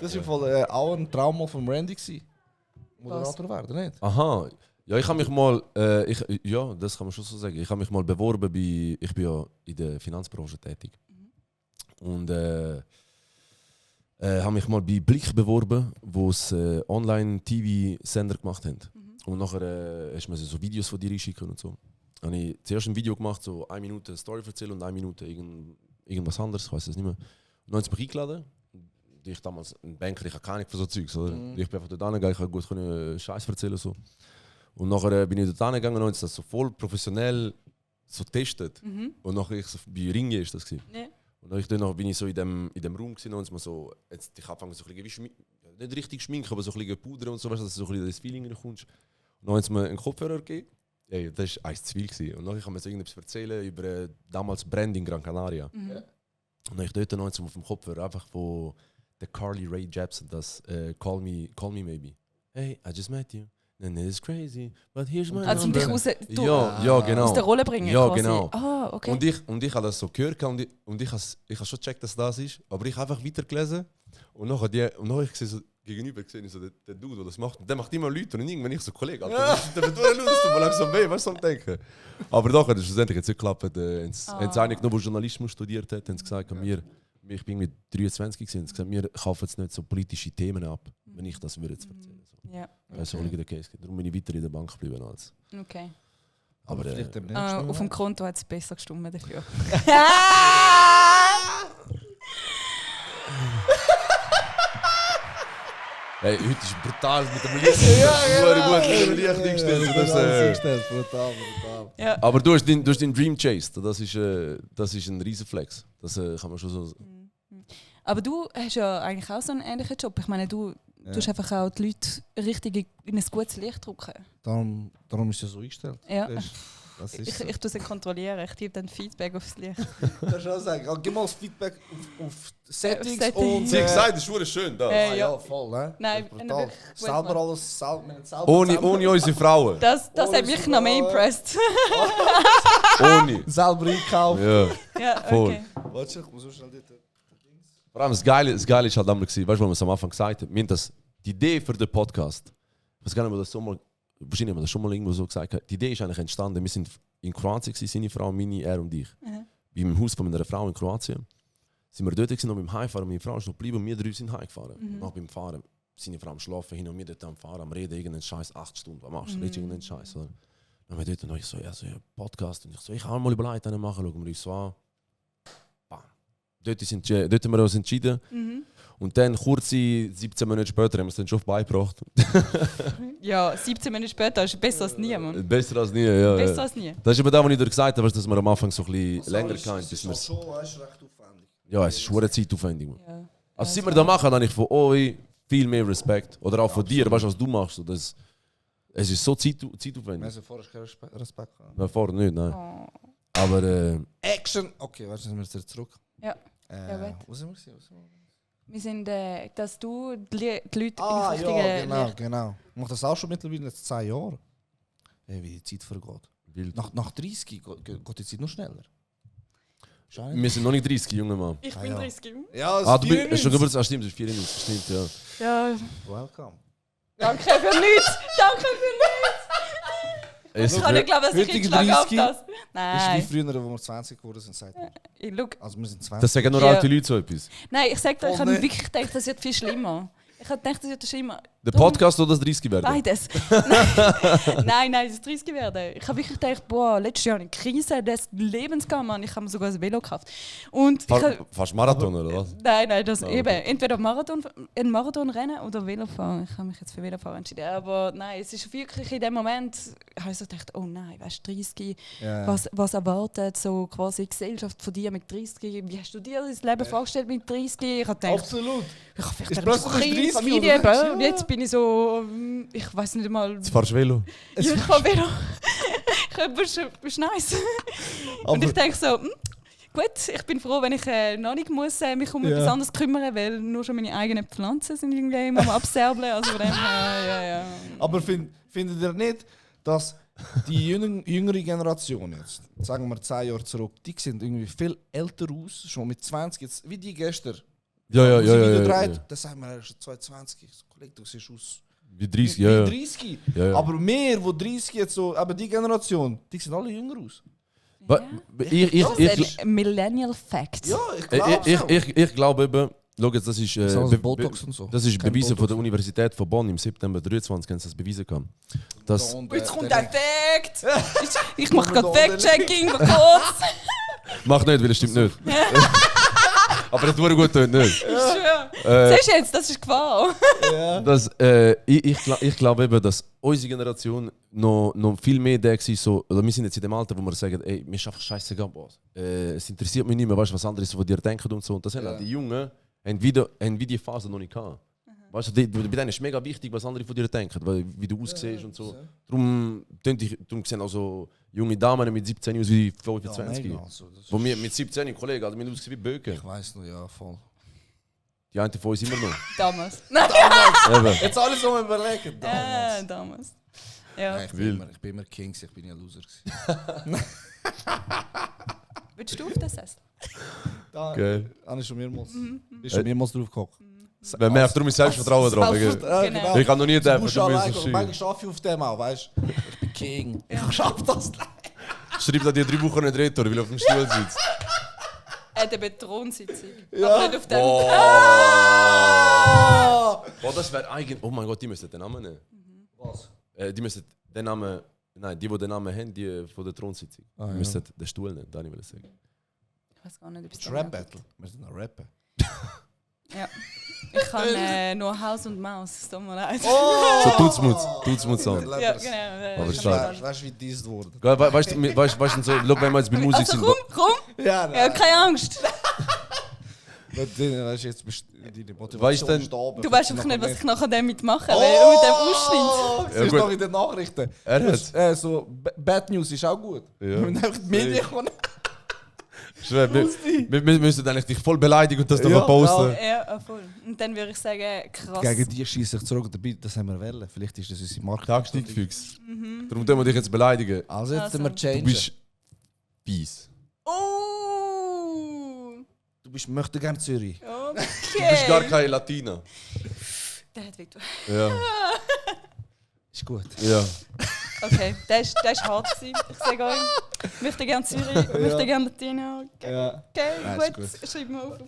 Speaker 2: Das ist im Fall auch ein Traum mal von Randy gewesen. Moderator werden, nicht?
Speaker 3: Aha. Ja, ich habe mich mal, ja, das kann man schon so sagen. Ich habe mich mal beworben ich bin ja in der Finanzbranche tätig. Und habe mich mal bei Blick beworben, wo es Online-TV-Sender gemacht haben. Und nachher hast du mir so Videos von dir einschicken und so. Habe ich zuerst ein Video gemacht, so 1 Minute Story erzählen und 1 Minute irgendwas anderes, ich weiß es nicht mehr. Und dann haben sie mich eingeladen. Ich damals ein Banker, ich habe keine Ahnung von so Zeugs, oder? Ich bin einfach dort hingegangen, ich konnte gut Scheiß erzählen so. Und nachher bin ich dort hingegangen und haben sie das so voll professionell so getestet. Und nachher ich so bei Ringe ist das gewesen.
Speaker 1: Ja.
Speaker 3: Und dann bin ich so in dem Raum gewesen und sie so, jetzt ich angefangen so ein bisschen wie nicht richtig schminken, aber so ein bisschen Puder und so, weißt du, dass du so ein bisschen das Feeling reinkommst. Und dann haben sie mir einen Kopfhörer gegeben. Ey, das war eins zu viel gewesen. Und nachher kann man so irgendetwas erzählen über damals Brand in Gran Canaria. Und dann ich dort noch auf dem Kopfhörer einfach von der Carly Rae Jepsen, das Call me Maybe. Hey, I just met you. And it's crazy, but here's my
Speaker 1: Also, um
Speaker 3: number.
Speaker 1: dich raus, du,
Speaker 3: Ja, genau.
Speaker 1: aus der Rolle bringen.
Speaker 3: Ja,
Speaker 1: quasi.
Speaker 3: genau.
Speaker 1: Ah, okay.
Speaker 3: Und ich habe das so gehört und ich habe schon gecheckt, dass das ist, aber ich habe einfach weitergelesen und nachher ich sehe so gegenüber gesehen, so der Dude, der das macht, und der macht immer Leute und irgendwann ich so Kollege, Alter, der wird nur los, du mal langsam weh, was soll ich denken? Aber doch hat es schlussendlich jetzt nicht geklappt, haben sie eigentlich nur, der Journalismus studiert hat, haben sie gesagt, ich bin mit 23 gewesen, haben sie gesagt, wir kaufen jetzt nicht so politische Themen ab, wenn ich das würde jetzt erzählen. So.
Speaker 1: Ja,
Speaker 3: Das ist auch der Case. Darum bin ich weiter in der Bank geblieben als.
Speaker 1: okay.
Speaker 3: Aber
Speaker 2: vielleicht demnächst noch
Speaker 1: Auf
Speaker 2: mal.
Speaker 1: dem Konto hat es besser gestimmt dafür.
Speaker 3: Hey, heute ist brutal mit dem Licht. Gut, mit dem Licht eingestellt.
Speaker 2: Brutal.
Speaker 1: Ja.
Speaker 3: Aber du hast deinen Dream chased. Das ist ein Riesenflex. Das kann man schon so.
Speaker 1: Aber du hast ja eigentlich auch so einen ähnlichen Job. Ich meine, du tust einfach auch die Leute richtig in ein gutes Licht drücken.
Speaker 2: Darum ist es so eingestellt.
Speaker 1: Ja.
Speaker 2: Das ist
Speaker 1: Ich tue es kontrollieren. Ich gebe dann Feedback aufs Licht.
Speaker 2: das schon sagen. Gib mal das Feedback auf Settings
Speaker 1: Settings.
Speaker 2: und...
Speaker 3: Sie hat gesagt, das ist schön. Da.
Speaker 1: Ja.
Speaker 2: voll, ne?
Speaker 1: Nein,
Speaker 2: Das ist brutal.
Speaker 1: wirklich gut
Speaker 2: Selber
Speaker 1: gemacht.
Speaker 2: alles... Selber
Speaker 3: Ohne unsere Frauen.
Speaker 1: Das
Speaker 2: Oh,
Speaker 1: hat mich noch mehr impressed.
Speaker 3: Ohne.
Speaker 2: Selber einkaufen.
Speaker 3: Ja.
Speaker 1: Ja,
Speaker 3: Voll.
Speaker 1: okay.
Speaker 2: Warte, ich muss so schnell dort...
Speaker 3: Vor allem das Geile ist halt damals gewesen, weißt du, was wir es am Anfang gesagt haben? Wir haben die Idee für den Podcast, ich weiß gar nicht, ob das so mal, wahrscheinlich haben wir das schon mal irgendwo so gesagt haben, die Idee ist eigentlich entstanden, wir sind in Kroatien gewesen, seine Frau, meine, er und ich. Beim Haus von meiner Frau in Kroatien. Sind wir dort gewesen, noch beim Heimfahren, meine Frau ist noch geblieben und wir drei sind heimgefahren. Noch beim Fahren, seine Frau am Schlafen, hin und wir dort am Fahren, am Reden, irgendeinen Scheiß, 8 Stunden, was machst du? Nicht irgendeinen Scheiß, oder? Dann haben wir dort noch ich so, ja, Podcast, und ich so, ich habe mal überlegt, einen machen, schauen wir uns so an. Dort haben wir uns entschieden. Und dann, kurze 17 Monate später, haben wir es dann schon beigebracht.
Speaker 1: Ja, 17 Minuten später ist besser als nie, Mann.
Speaker 3: Besser als nie, ja.
Speaker 1: Besser als nie.
Speaker 3: Das ist eben das, was ich dir gesagt habe, dass wir am Anfang so ein bisschen länger hatten.
Speaker 2: Das ist schon recht aufwendig.
Speaker 3: Ja, es ist schon eine Zeitaufwendig.
Speaker 1: Ja.
Speaker 3: Also, seit wir das machen, habe ich von euch viel mehr Respekt. Oder auch von dir, weißt du, was du machst. Es ist so zeitaufwendig.
Speaker 2: Wir haben vorher keinen Respekt gehabt.
Speaker 3: Nein, vorher nicht, nein.
Speaker 1: Oh.
Speaker 3: Aber
Speaker 2: Action! Okay, warte, sind wir jetzt zurück.
Speaker 1: Ja. Ja, weit.
Speaker 2: Wo sind wir gewesen?
Speaker 1: Wir sind, dass du die Leute
Speaker 2: Ah,
Speaker 1: ins richtige
Speaker 2: ja,
Speaker 1: Licht...
Speaker 2: genau. Ich mache das auch schon mittlerweile jetzt 10 Jahre. Hey, wie die Zeit vergeht.
Speaker 3: wild.
Speaker 2: Nach 30 geht die Zeit noch schneller.
Speaker 3: Wir sind noch nicht 30, junger Mann.
Speaker 1: Ich
Speaker 2: Ah,
Speaker 1: bin
Speaker 2: ja.
Speaker 1: 30.
Speaker 2: Ja,
Speaker 3: Ah, du bist schon Geburtstag. Stimmt, du bist 94. Stimmt, ja.
Speaker 1: Ja,
Speaker 2: Welcome.
Speaker 1: danke für nichts. Danke für nichts. Ich kann nicht glauben, dass ich
Speaker 2: Heutige
Speaker 1: jetzt schlage auf
Speaker 2: 30
Speaker 1: das.
Speaker 2: Das ist wie
Speaker 1: Nein.
Speaker 2: früher, wo wir 20 geworden sind. Sagt man.
Speaker 1: Look.
Speaker 2: Also wir sind 20.
Speaker 3: Das sagen nur
Speaker 1: Ja.
Speaker 3: alte Leute so etwas.
Speaker 1: Nein, ich sag dir, ich
Speaker 2: Oh,
Speaker 1: habe
Speaker 2: nee.
Speaker 1: wirklich gedacht, das wird viel schlimmer. Ich habe gedacht, das wird schlimmer.
Speaker 3: Der Podcast oder das 30 werden?
Speaker 1: Beides. Nein, das 30 werden. Ich habe wirklich gedacht, boah, letztes Jahr eine Krise des Lebens gehabt, Mann. Ich habe mir sogar ein Velo gekauft. Und ich
Speaker 3: Fast Marathon, oder was?
Speaker 1: nein, das
Speaker 3: Ah,
Speaker 1: eben.
Speaker 3: okay.
Speaker 1: Entweder ein Marathon rennen oder Velofahren. Ich habe mich jetzt für Velofahren entschieden. Aber nein, es ist wirklich in dem Moment, habe ich so gedacht, oh nein, weißt du, 30,
Speaker 2: Ja.
Speaker 1: was erwartet so quasi die Gesellschaft von dir mit 30? Wie hast du dir das Leben vorgestellt mit 30? Ich habe gedacht,
Speaker 2: Absolut.
Speaker 1: ich habe vielleicht
Speaker 2: Ist
Speaker 1: eine
Speaker 2: plötzlich
Speaker 1: Kind,
Speaker 2: 30
Speaker 1: Familie,
Speaker 2: oder was?
Speaker 1: und jetzt bin ich so, ich weiß nicht mal.
Speaker 3: Jetzt fahrst du Velo.
Speaker 1: Ja, ich habe Velo. Bist nice. Und ich denke so, gut, ich bin froh, wenn ich noch nicht muss, mich um etwas anderes kümmern, weil nur schon meine eigenen Pflanzen sind irgendwie immer am Abserbeln. Also von dem her, ja.
Speaker 2: Aber findet ihr nicht, dass die jüngere Generation jetzt, sagen wir 10 Jahre zurück, die sehen irgendwie viel älter aus, schon mit 20, jetzt, wie die gestern.
Speaker 3: Ja.
Speaker 2: Das sagen wir erst 22. Kollege, du siehst aus
Speaker 3: Wie 30,
Speaker 2: wie
Speaker 3: ja.
Speaker 2: 30.
Speaker 3: Ja.
Speaker 2: Aber wir, wo 30 jetzt so, aber die Generation, die sehen alle jünger aus.
Speaker 1: Das ist ein Millennial Fact.
Speaker 2: Ja, ich glaube
Speaker 3: Ich glaube eben, schau jetzt, das ist,
Speaker 2: Botox und so.
Speaker 3: das ist
Speaker 2: Kein
Speaker 3: bewiesen von
Speaker 2: Botox.
Speaker 3: der Universität von Bonn im September 23, haben sie das bewiesen gehabt. Das
Speaker 2: Und,
Speaker 1: Jetzt kommt
Speaker 2: der-
Speaker 1: ein Fact! Ich mache
Speaker 2: Kommt
Speaker 1: gerade
Speaker 2: da
Speaker 1: Fact-Checking, kurz.
Speaker 3: macht nicht, weil es stimmt nicht. Aber das tut gut, nicht.
Speaker 1: Ich schwöre. Siehst du jetzt, das ist Gefahr.
Speaker 3: Das, ich glaube eben, dass unsere Generation noch viel mehr der war, so, oder wir sind jetzt in dem Alter, wo wir sagen, ey, mir ist einfach scheißegal, was. Es interessiert mich nicht mehr, weißt, was andere so von dir denken und so. Und das haben auch die Jungen, haben wie die Phase noch nicht gehabt. Weißt du, bei denen ist mega wichtig, was andere von dir denken, weil, wie du aussiehst und so. Darum sehen also junge Damen mit 17 aus wie 25.
Speaker 2: mega, also, das
Speaker 3: Wo
Speaker 2: ist-
Speaker 3: wir mit 17 Kollegen, also wir aussehen wie Böcke.
Speaker 2: Ich weiss noch, ja, voll.
Speaker 3: Die einen von uns immer noch.
Speaker 1: Damals. Nein,
Speaker 3: Eben.
Speaker 2: Jetzt alles so überlegen.
Speaker 1: damals. Ja.
Speaker 2: Nein, ich bin immer King, ich bin ja Loser.
Speaker 1: Willst du auf den Sessel?
Speaker 3: Geil.
Speaker 2: Habe ich schon mehrmals. Bist schon mehrmals drauf geguckt.
Speaker 3: Man merkt, darum ist Selbstvertrauen drauf.
Speaker 1: Genau.
Speaker 3: Ich kann noch nie den
Speaker 2: Du musst allein, manchmal schaffe ich auf dem auch, weißt du? Ich bin King. Ich schaffe das nicht.
Speaker 3: Schreib da die 3 Wochen nicht reden, weil er auf dem Stuhl sitzt.
Speaker 1: Der Betonsitzung. Aber nicht auf dem.
Speaker 3: Oh, das wäre eigentlich. Oh mein Gott, die müssen den Namen nehmen.
Speaker 2: Was?
Speaker 3: Die müssen den Namen. Nein, die den Namen haben, die von der Thronsitzung.
Speaker 2: Ah,
Speaker 3: Die
Speaker 2: ja.
Speaker 3: müssen den Stuhl nehmen, da will ich sagen.
Speaker 1: Ich weiß gar nicht, ob es
Speaker 2: Rap Battle. Wir sind noch rappen.
Speaker 1: Ja. Ich kann nur Haus und Maus, es tut mir leid.
Speaker 3: So Tutsmut-Sound.
Speaker 1: Ja, genau.
Speaker 3: Aber stark.
Speaker 2: Weißt du, wie dies wurde?
Speaker 3: Weißt du, so, schau, wenn wir jetzt bei Musik
Speaker 1: Also
Speaker 3: sind.
Speaker 1: komm!
Speaker 2: Ja,
Speaker 1: Ja, keine Angst.
Speaker 2: Weißt du, jetzt bist deine Motivation
Speaker 3: Weißt du denn-
Speaker 2: ist da oben.
Speaker 1: Du weißt einfach nicht, was ich nachher damit mache, weil mit dem Ausschnitt.
Speaker 2: Das ist
Speaker 3: gut.
Speaker 2: noch in den Nachrichten.
Speaker 3: Er
Speaker 2: Das,
Speaker 3: hat.
Speaker 2: so, Bad News ist auch gut.
Speaker 3: Ja.
Speaker 2: Wenn einfach die Medien kommen.
Speaker 3: Schwer, wir müssen eigentlich dich voll beleidigen und das
Speaker 2: Ja,
Speaker 3: dann posten.
Speaker 1: Ja, voll. Und dann würde ich sagen, krass.
Speaker 2: Gegen die schieße ich zurück. Dabei, das haben wir wollen. Vielleicht ist das unsere Marke.
Speaker 3: Taktik fix. Darum tun wir dich jetzt beleidigen.
Speaker 2: Also jetzt
Speaker 1: Also.
Speaker 2: sind wir
Speaker 3: Du
Speaker 2: changen.
Speaker 3: bist Peace.
Speaker 1: Oh!
Speaker 2: Du möchte gerne Zürich.
Speaker 1: Okay.
Speaker 3: Du bist gar keine Latina.
Speaker 1: Der hat weh.
Speaker 3: Ja.
Speaker 2: Ist gut.
Speaker 3: Ja.
Speaker 1: Okay, der ist hart gewesen. Ich sage euch, ich möchte gerne Zürich, ich möchte gerne Latino. Okay,
Speaker 2: Ja.
Speaker 1: okay
Speaker 2: Ja, ist
Speaker 1: gut. Schreib mir auf.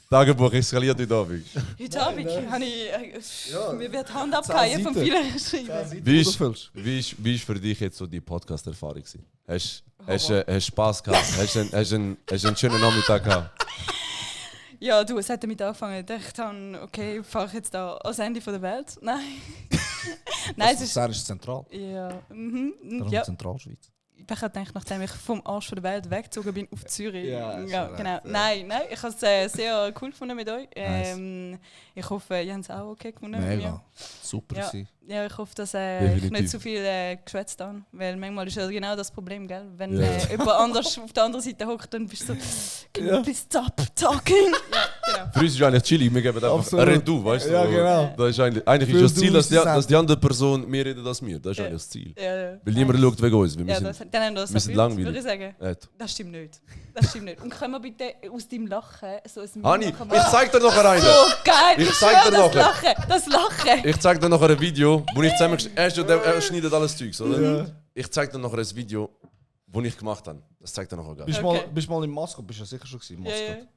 Speaker 3: Tagebuch eskaliert heute Abend.
Speaker 1: Heute Abend habe ich...
Speaker 2: Ja.
Speaker 1: Mir wird die Hand abgehen vom
Speaker 2: Seiten.
Speaker 1: vielen Schreiben.
Speaker 3: Wie ist für dich jetzt so die Podcast-Erfahrung gewesen? Hast du Spass gehabt? Hast du einen schönen Nachmittag gehabt?
Speaker 1: Ja, du, es hat damit angefangen. Ich dachte, okay, fahre ich jetzt da ans Ende der Welt? Nein. Nein, es ist...
Speaker 2: Das ist zentral.
Speaker 1: Ja,
Speaker 2: Darum
Speaker 1: ja.
Speaker 2: Zentralschweiz.
Speaker 1: Ich habe gedacht, nachdem ich vom Arsch der Welt weggezogen bin auf Zürich.
Speaker 2: Ja,
Speaker 1: Ja,
Speaker 2: schon
Speaker 1: genau.
Speaker 2: recht, ja.
Speaker 1: Nein, ich habe es sehr cool gefunden mit euch.
Speaker 2: Nice.
Speaker 1: Ich hoffe, ihr habt es auch okay gefunden mit mir.
Speaker 2: Mega. Super
Speaker 1: Ja.
Speaker 2: gewesen.
Speaker 1: Ja, ich hoffe, dass ich
Speaker 3: Definitiv.
Speaker 1: nicht zu viel geschwätzt habe. Weil manchmal ist ja genau das Problem, gell? Wenn
Speaker 3: Ja.
Speaker 1: jemand anders auf der anderen Seite hockt, dann bist du so, can
Speaker 2: Ja.
Speaker 1: you please stop talking? Ja, genau.
Speaker 3: Für uns ist eigentlich chillig, wir geben einfach
Speaker 2: Absolut.
Speaker 3: red du, weißt du?
Speaker 2: Ja, genau.
Speaker 3: Das ist eigentlich
Speaker 2: Für
Speaker 3: ist das Ziel,
Speaker 2: du
Speaker 3: dass
Speaker 2: ist es
Speaker 3: dass die andere Person mehr redet als wir. Das ist
Speaker 1: Ja.
Speaker 3: eigentlich das Ziel.
Speaker 1: Ja,
Speaker 3: Weil niemand schaut wegen uns. Wir
Speaker 1: Ja,
Speaker 3: sind,
Speaker 1: dann haben wir das
Speaker 3: wir sind
Speaker 1: erfüllt,
Speaker 3: langweilig.
Speaker 1: würde ich sagen. Das stimmt nicht. Das stimmt nicht. Und können wir bitte aus deinem Lachen so ein
Speaker 3: Hani,
Speaker 1: Meme
Speaker 3: ich zeig dir noch einen.
Speaker 1: So geil!
Speaker 3: Ich
Speaker 1: Ich
Speaker 3: zeig
Speaker 1: schwör,
Speaker 3: dir
Speaker 1: das
Speaker 3: nachher.
Speaker 1: Lachen! Das Lachen!
Speaker 3: Ich zeig dir nachher ein Video, wo ich zusammen er schneidet alles Zeugs, oder?
Speaker 2: Ja.
Speaker 3: Ich zeig dir nachher ein Video, wo ich gemacht habe. Das zeigt dir nachher geil.
Speaker 2: Bist
Speaker 1: Okay.
Speaker 2: bist mal im Mascot? Bist du ja sicher schon gewesen, im
Speaker 1: Ja,
Speaker 2: Mascot.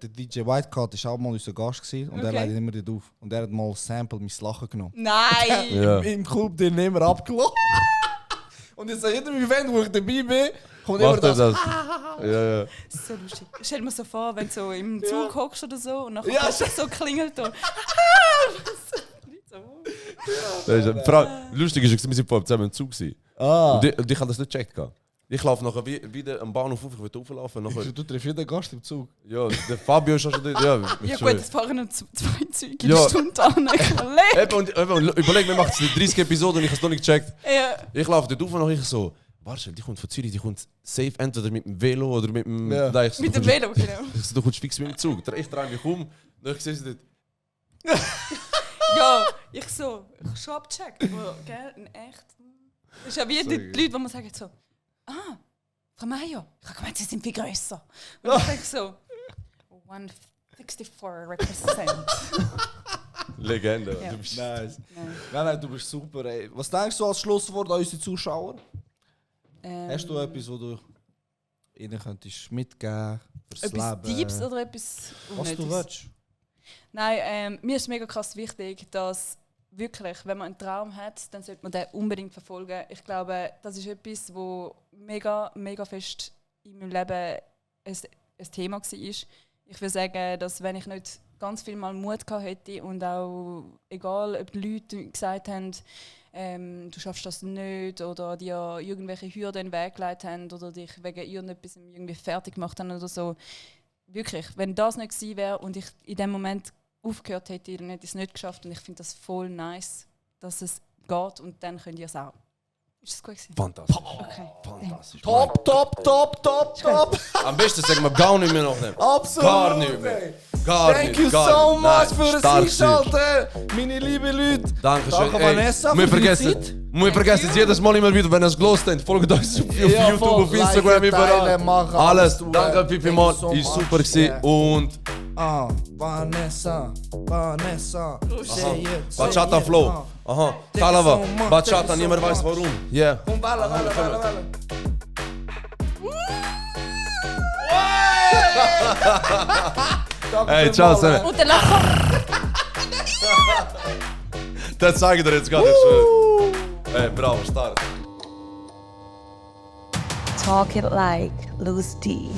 Speaker 2: Der DJ Whitecard war auch mal unser Gast gewesen, und er
Speaker 1: Okay.
Speaker 2: leitet immer dort auf. Und er hat mal ein Sample mein Lachen genommen.
Speaker 1: Nein!
Speaker 3: Ja.
Speaker 2: Im Club den immer abgelassen. Und jetzt an jedem Event, wo ich dabei bin, kommt immer
Speaker 3: Macht er
Speaker 2: das.
Speaker 3: das? Ja, ja.
Speaker 1: So lustig. Stell dir mal so vor, wenn du so im Zug hockst oder so und nachher
Speaker 2: Ja,
Speaker 1: so klingelt und.
Speaker 3: Das ist, vor allem, lustig ist, wir sind vorher zusammen im Zug gewesen.
Speaker 2: Ah.
Speaker 3: Und ich habe das nicht gecheckt. gehabt. Ich laufe nachher wieder am Bahnhof auf, ich will rauflaufen. Nachher,
Speaker 2: Du triffst jeden Gast im Zug.
Speaker 3: ja, der Fabio ist auch schon dort. Ja, ich
Speaker 1: Ja
Speaker 3: schwöre.
Speaker 1: gut, es fahren noch zwei Züge in
Speaker 3: Ja.
Speaker 1: der Stunde an.
Speaker 3: Eben, und überleg, wir machen jetzt die 30 Episoden und ich habe es noch nicht gecheckt.
Speaker 1: Ja.
Speaker 3: Ich laufe dort auf und nachher ich so, warte, die kommt von Zürich, die kommt safe entweder mit dem Velo oder mit dem...
Speaker 2: Ja.
Speaker 3: Nein, ich so,
Speaker 1: Mit
Speaker 3: du
Speaker 1: dem
Speaker 3: kommst-
Speaker 1: Velo, genau.
Speaker 3: Ich so, du kommst fix mit dem Zug. Ich drehe mich um, dann sehe sie dort.
Speaker 1: Ja, ich so, ich habe schon abgecheckt. Aber, gell, in echt. Das ist ja wie die Leute, die man sagt so, Frau Meier, ich habe gemeint, sie sind viel grösser. Und ich denke so, 164 represent.
Speaker 3: Legende.
Speaker 1: Ja.
Speaker 3: Du bist
Speaker 2: Nice.
Speaker 1: Nein.
Speaker 2: Nein, du bist super, ey. Was denkst du als Schlusswort an unsere Zuschauer? Hast du etwas, wo du ihnen könntest mitgeben fürs
Speaker 1: Etwas
Speaker 2: Leben?
Speaker 1: Deeps oder etwas
Speaker 2: Was du
Speaker 1: Unnötiges?
Speaker 2: willst.
Speaker 1: Nein, mir ist mega krass wichtig, dass wirklich, wenn man einen Traum hat, dann sollte man den unbedingt verfolgen. Ich glaube, das ist etwas, wo mega, mega fest in meinem Leben ein Thema war. Ich würde sagen, dass wenn ich nicht ganz viel Mal Mut gehabt hätte und auch, egal ob die Leute gesagt haben, du schaffst das nicht oder dir irgendwelche Hürden in den Weg gelegt haben oder dich wegen irgendetwas irgendwie fertig gemacht haben oder so. Wirklich, wenn das nicht gewesen wäre und ich in dem Moment aufgehört hätte, dann hätte ich es nicht geschafft und ich finde das voll nice, dass es geht und dann könnt ihr es auch. Ist das gut gewesen?
Speaker 3: fantastisch.
Speaker 1: Okay.
Speaker 3: Fantastisch.
Speaker 2: Top!
Speaker 3: Am besten sagen wir gar nicht mehr nachnehmen.
Speaker 2: Absolut!
Speaker 3: Gar nicht mehr. Gar
Speaker 2: Thank
Speaker 3: nicht.
Speaker 2: you
Speaker 3: gar
Speaker 2: so
Speaker 3: nicht.
Speaker 2: much
Speaker 3: Nein,
Speaker 2: für das
Speaker 3: stark gewesen.
Speaker 2: Einschalten, meine lieben Leute.
Speaker 3: Dankeschön.
Speaker 2: Danke, Vanessa,
Speaker 3: wir
Speaker 2: für die
Speaker 3: vergessen,
Speaker 2: Zeit.
Speaker 3: wir vergessen es jedes Mal immer wieder, wenn ihr es gelost habt. Folgt uns auf YouTube, auf Instagram, überall. Alles. Danke vielmals. Ist super gewesen. Und
Speaker 2: Vanessa. Say it.
Speaker 3: Bachata Flow. Aha. Talava. Bachata, niemand weiß warum. Yeah. Hey, ciao zusammen.
Speaker 1: Und der Lacher!
Speaker 3: Das zeige ich dir jetzt gerade. Ich schwöre. Hey, bravo, stark.
Speaker 4: Talk it like Loose D.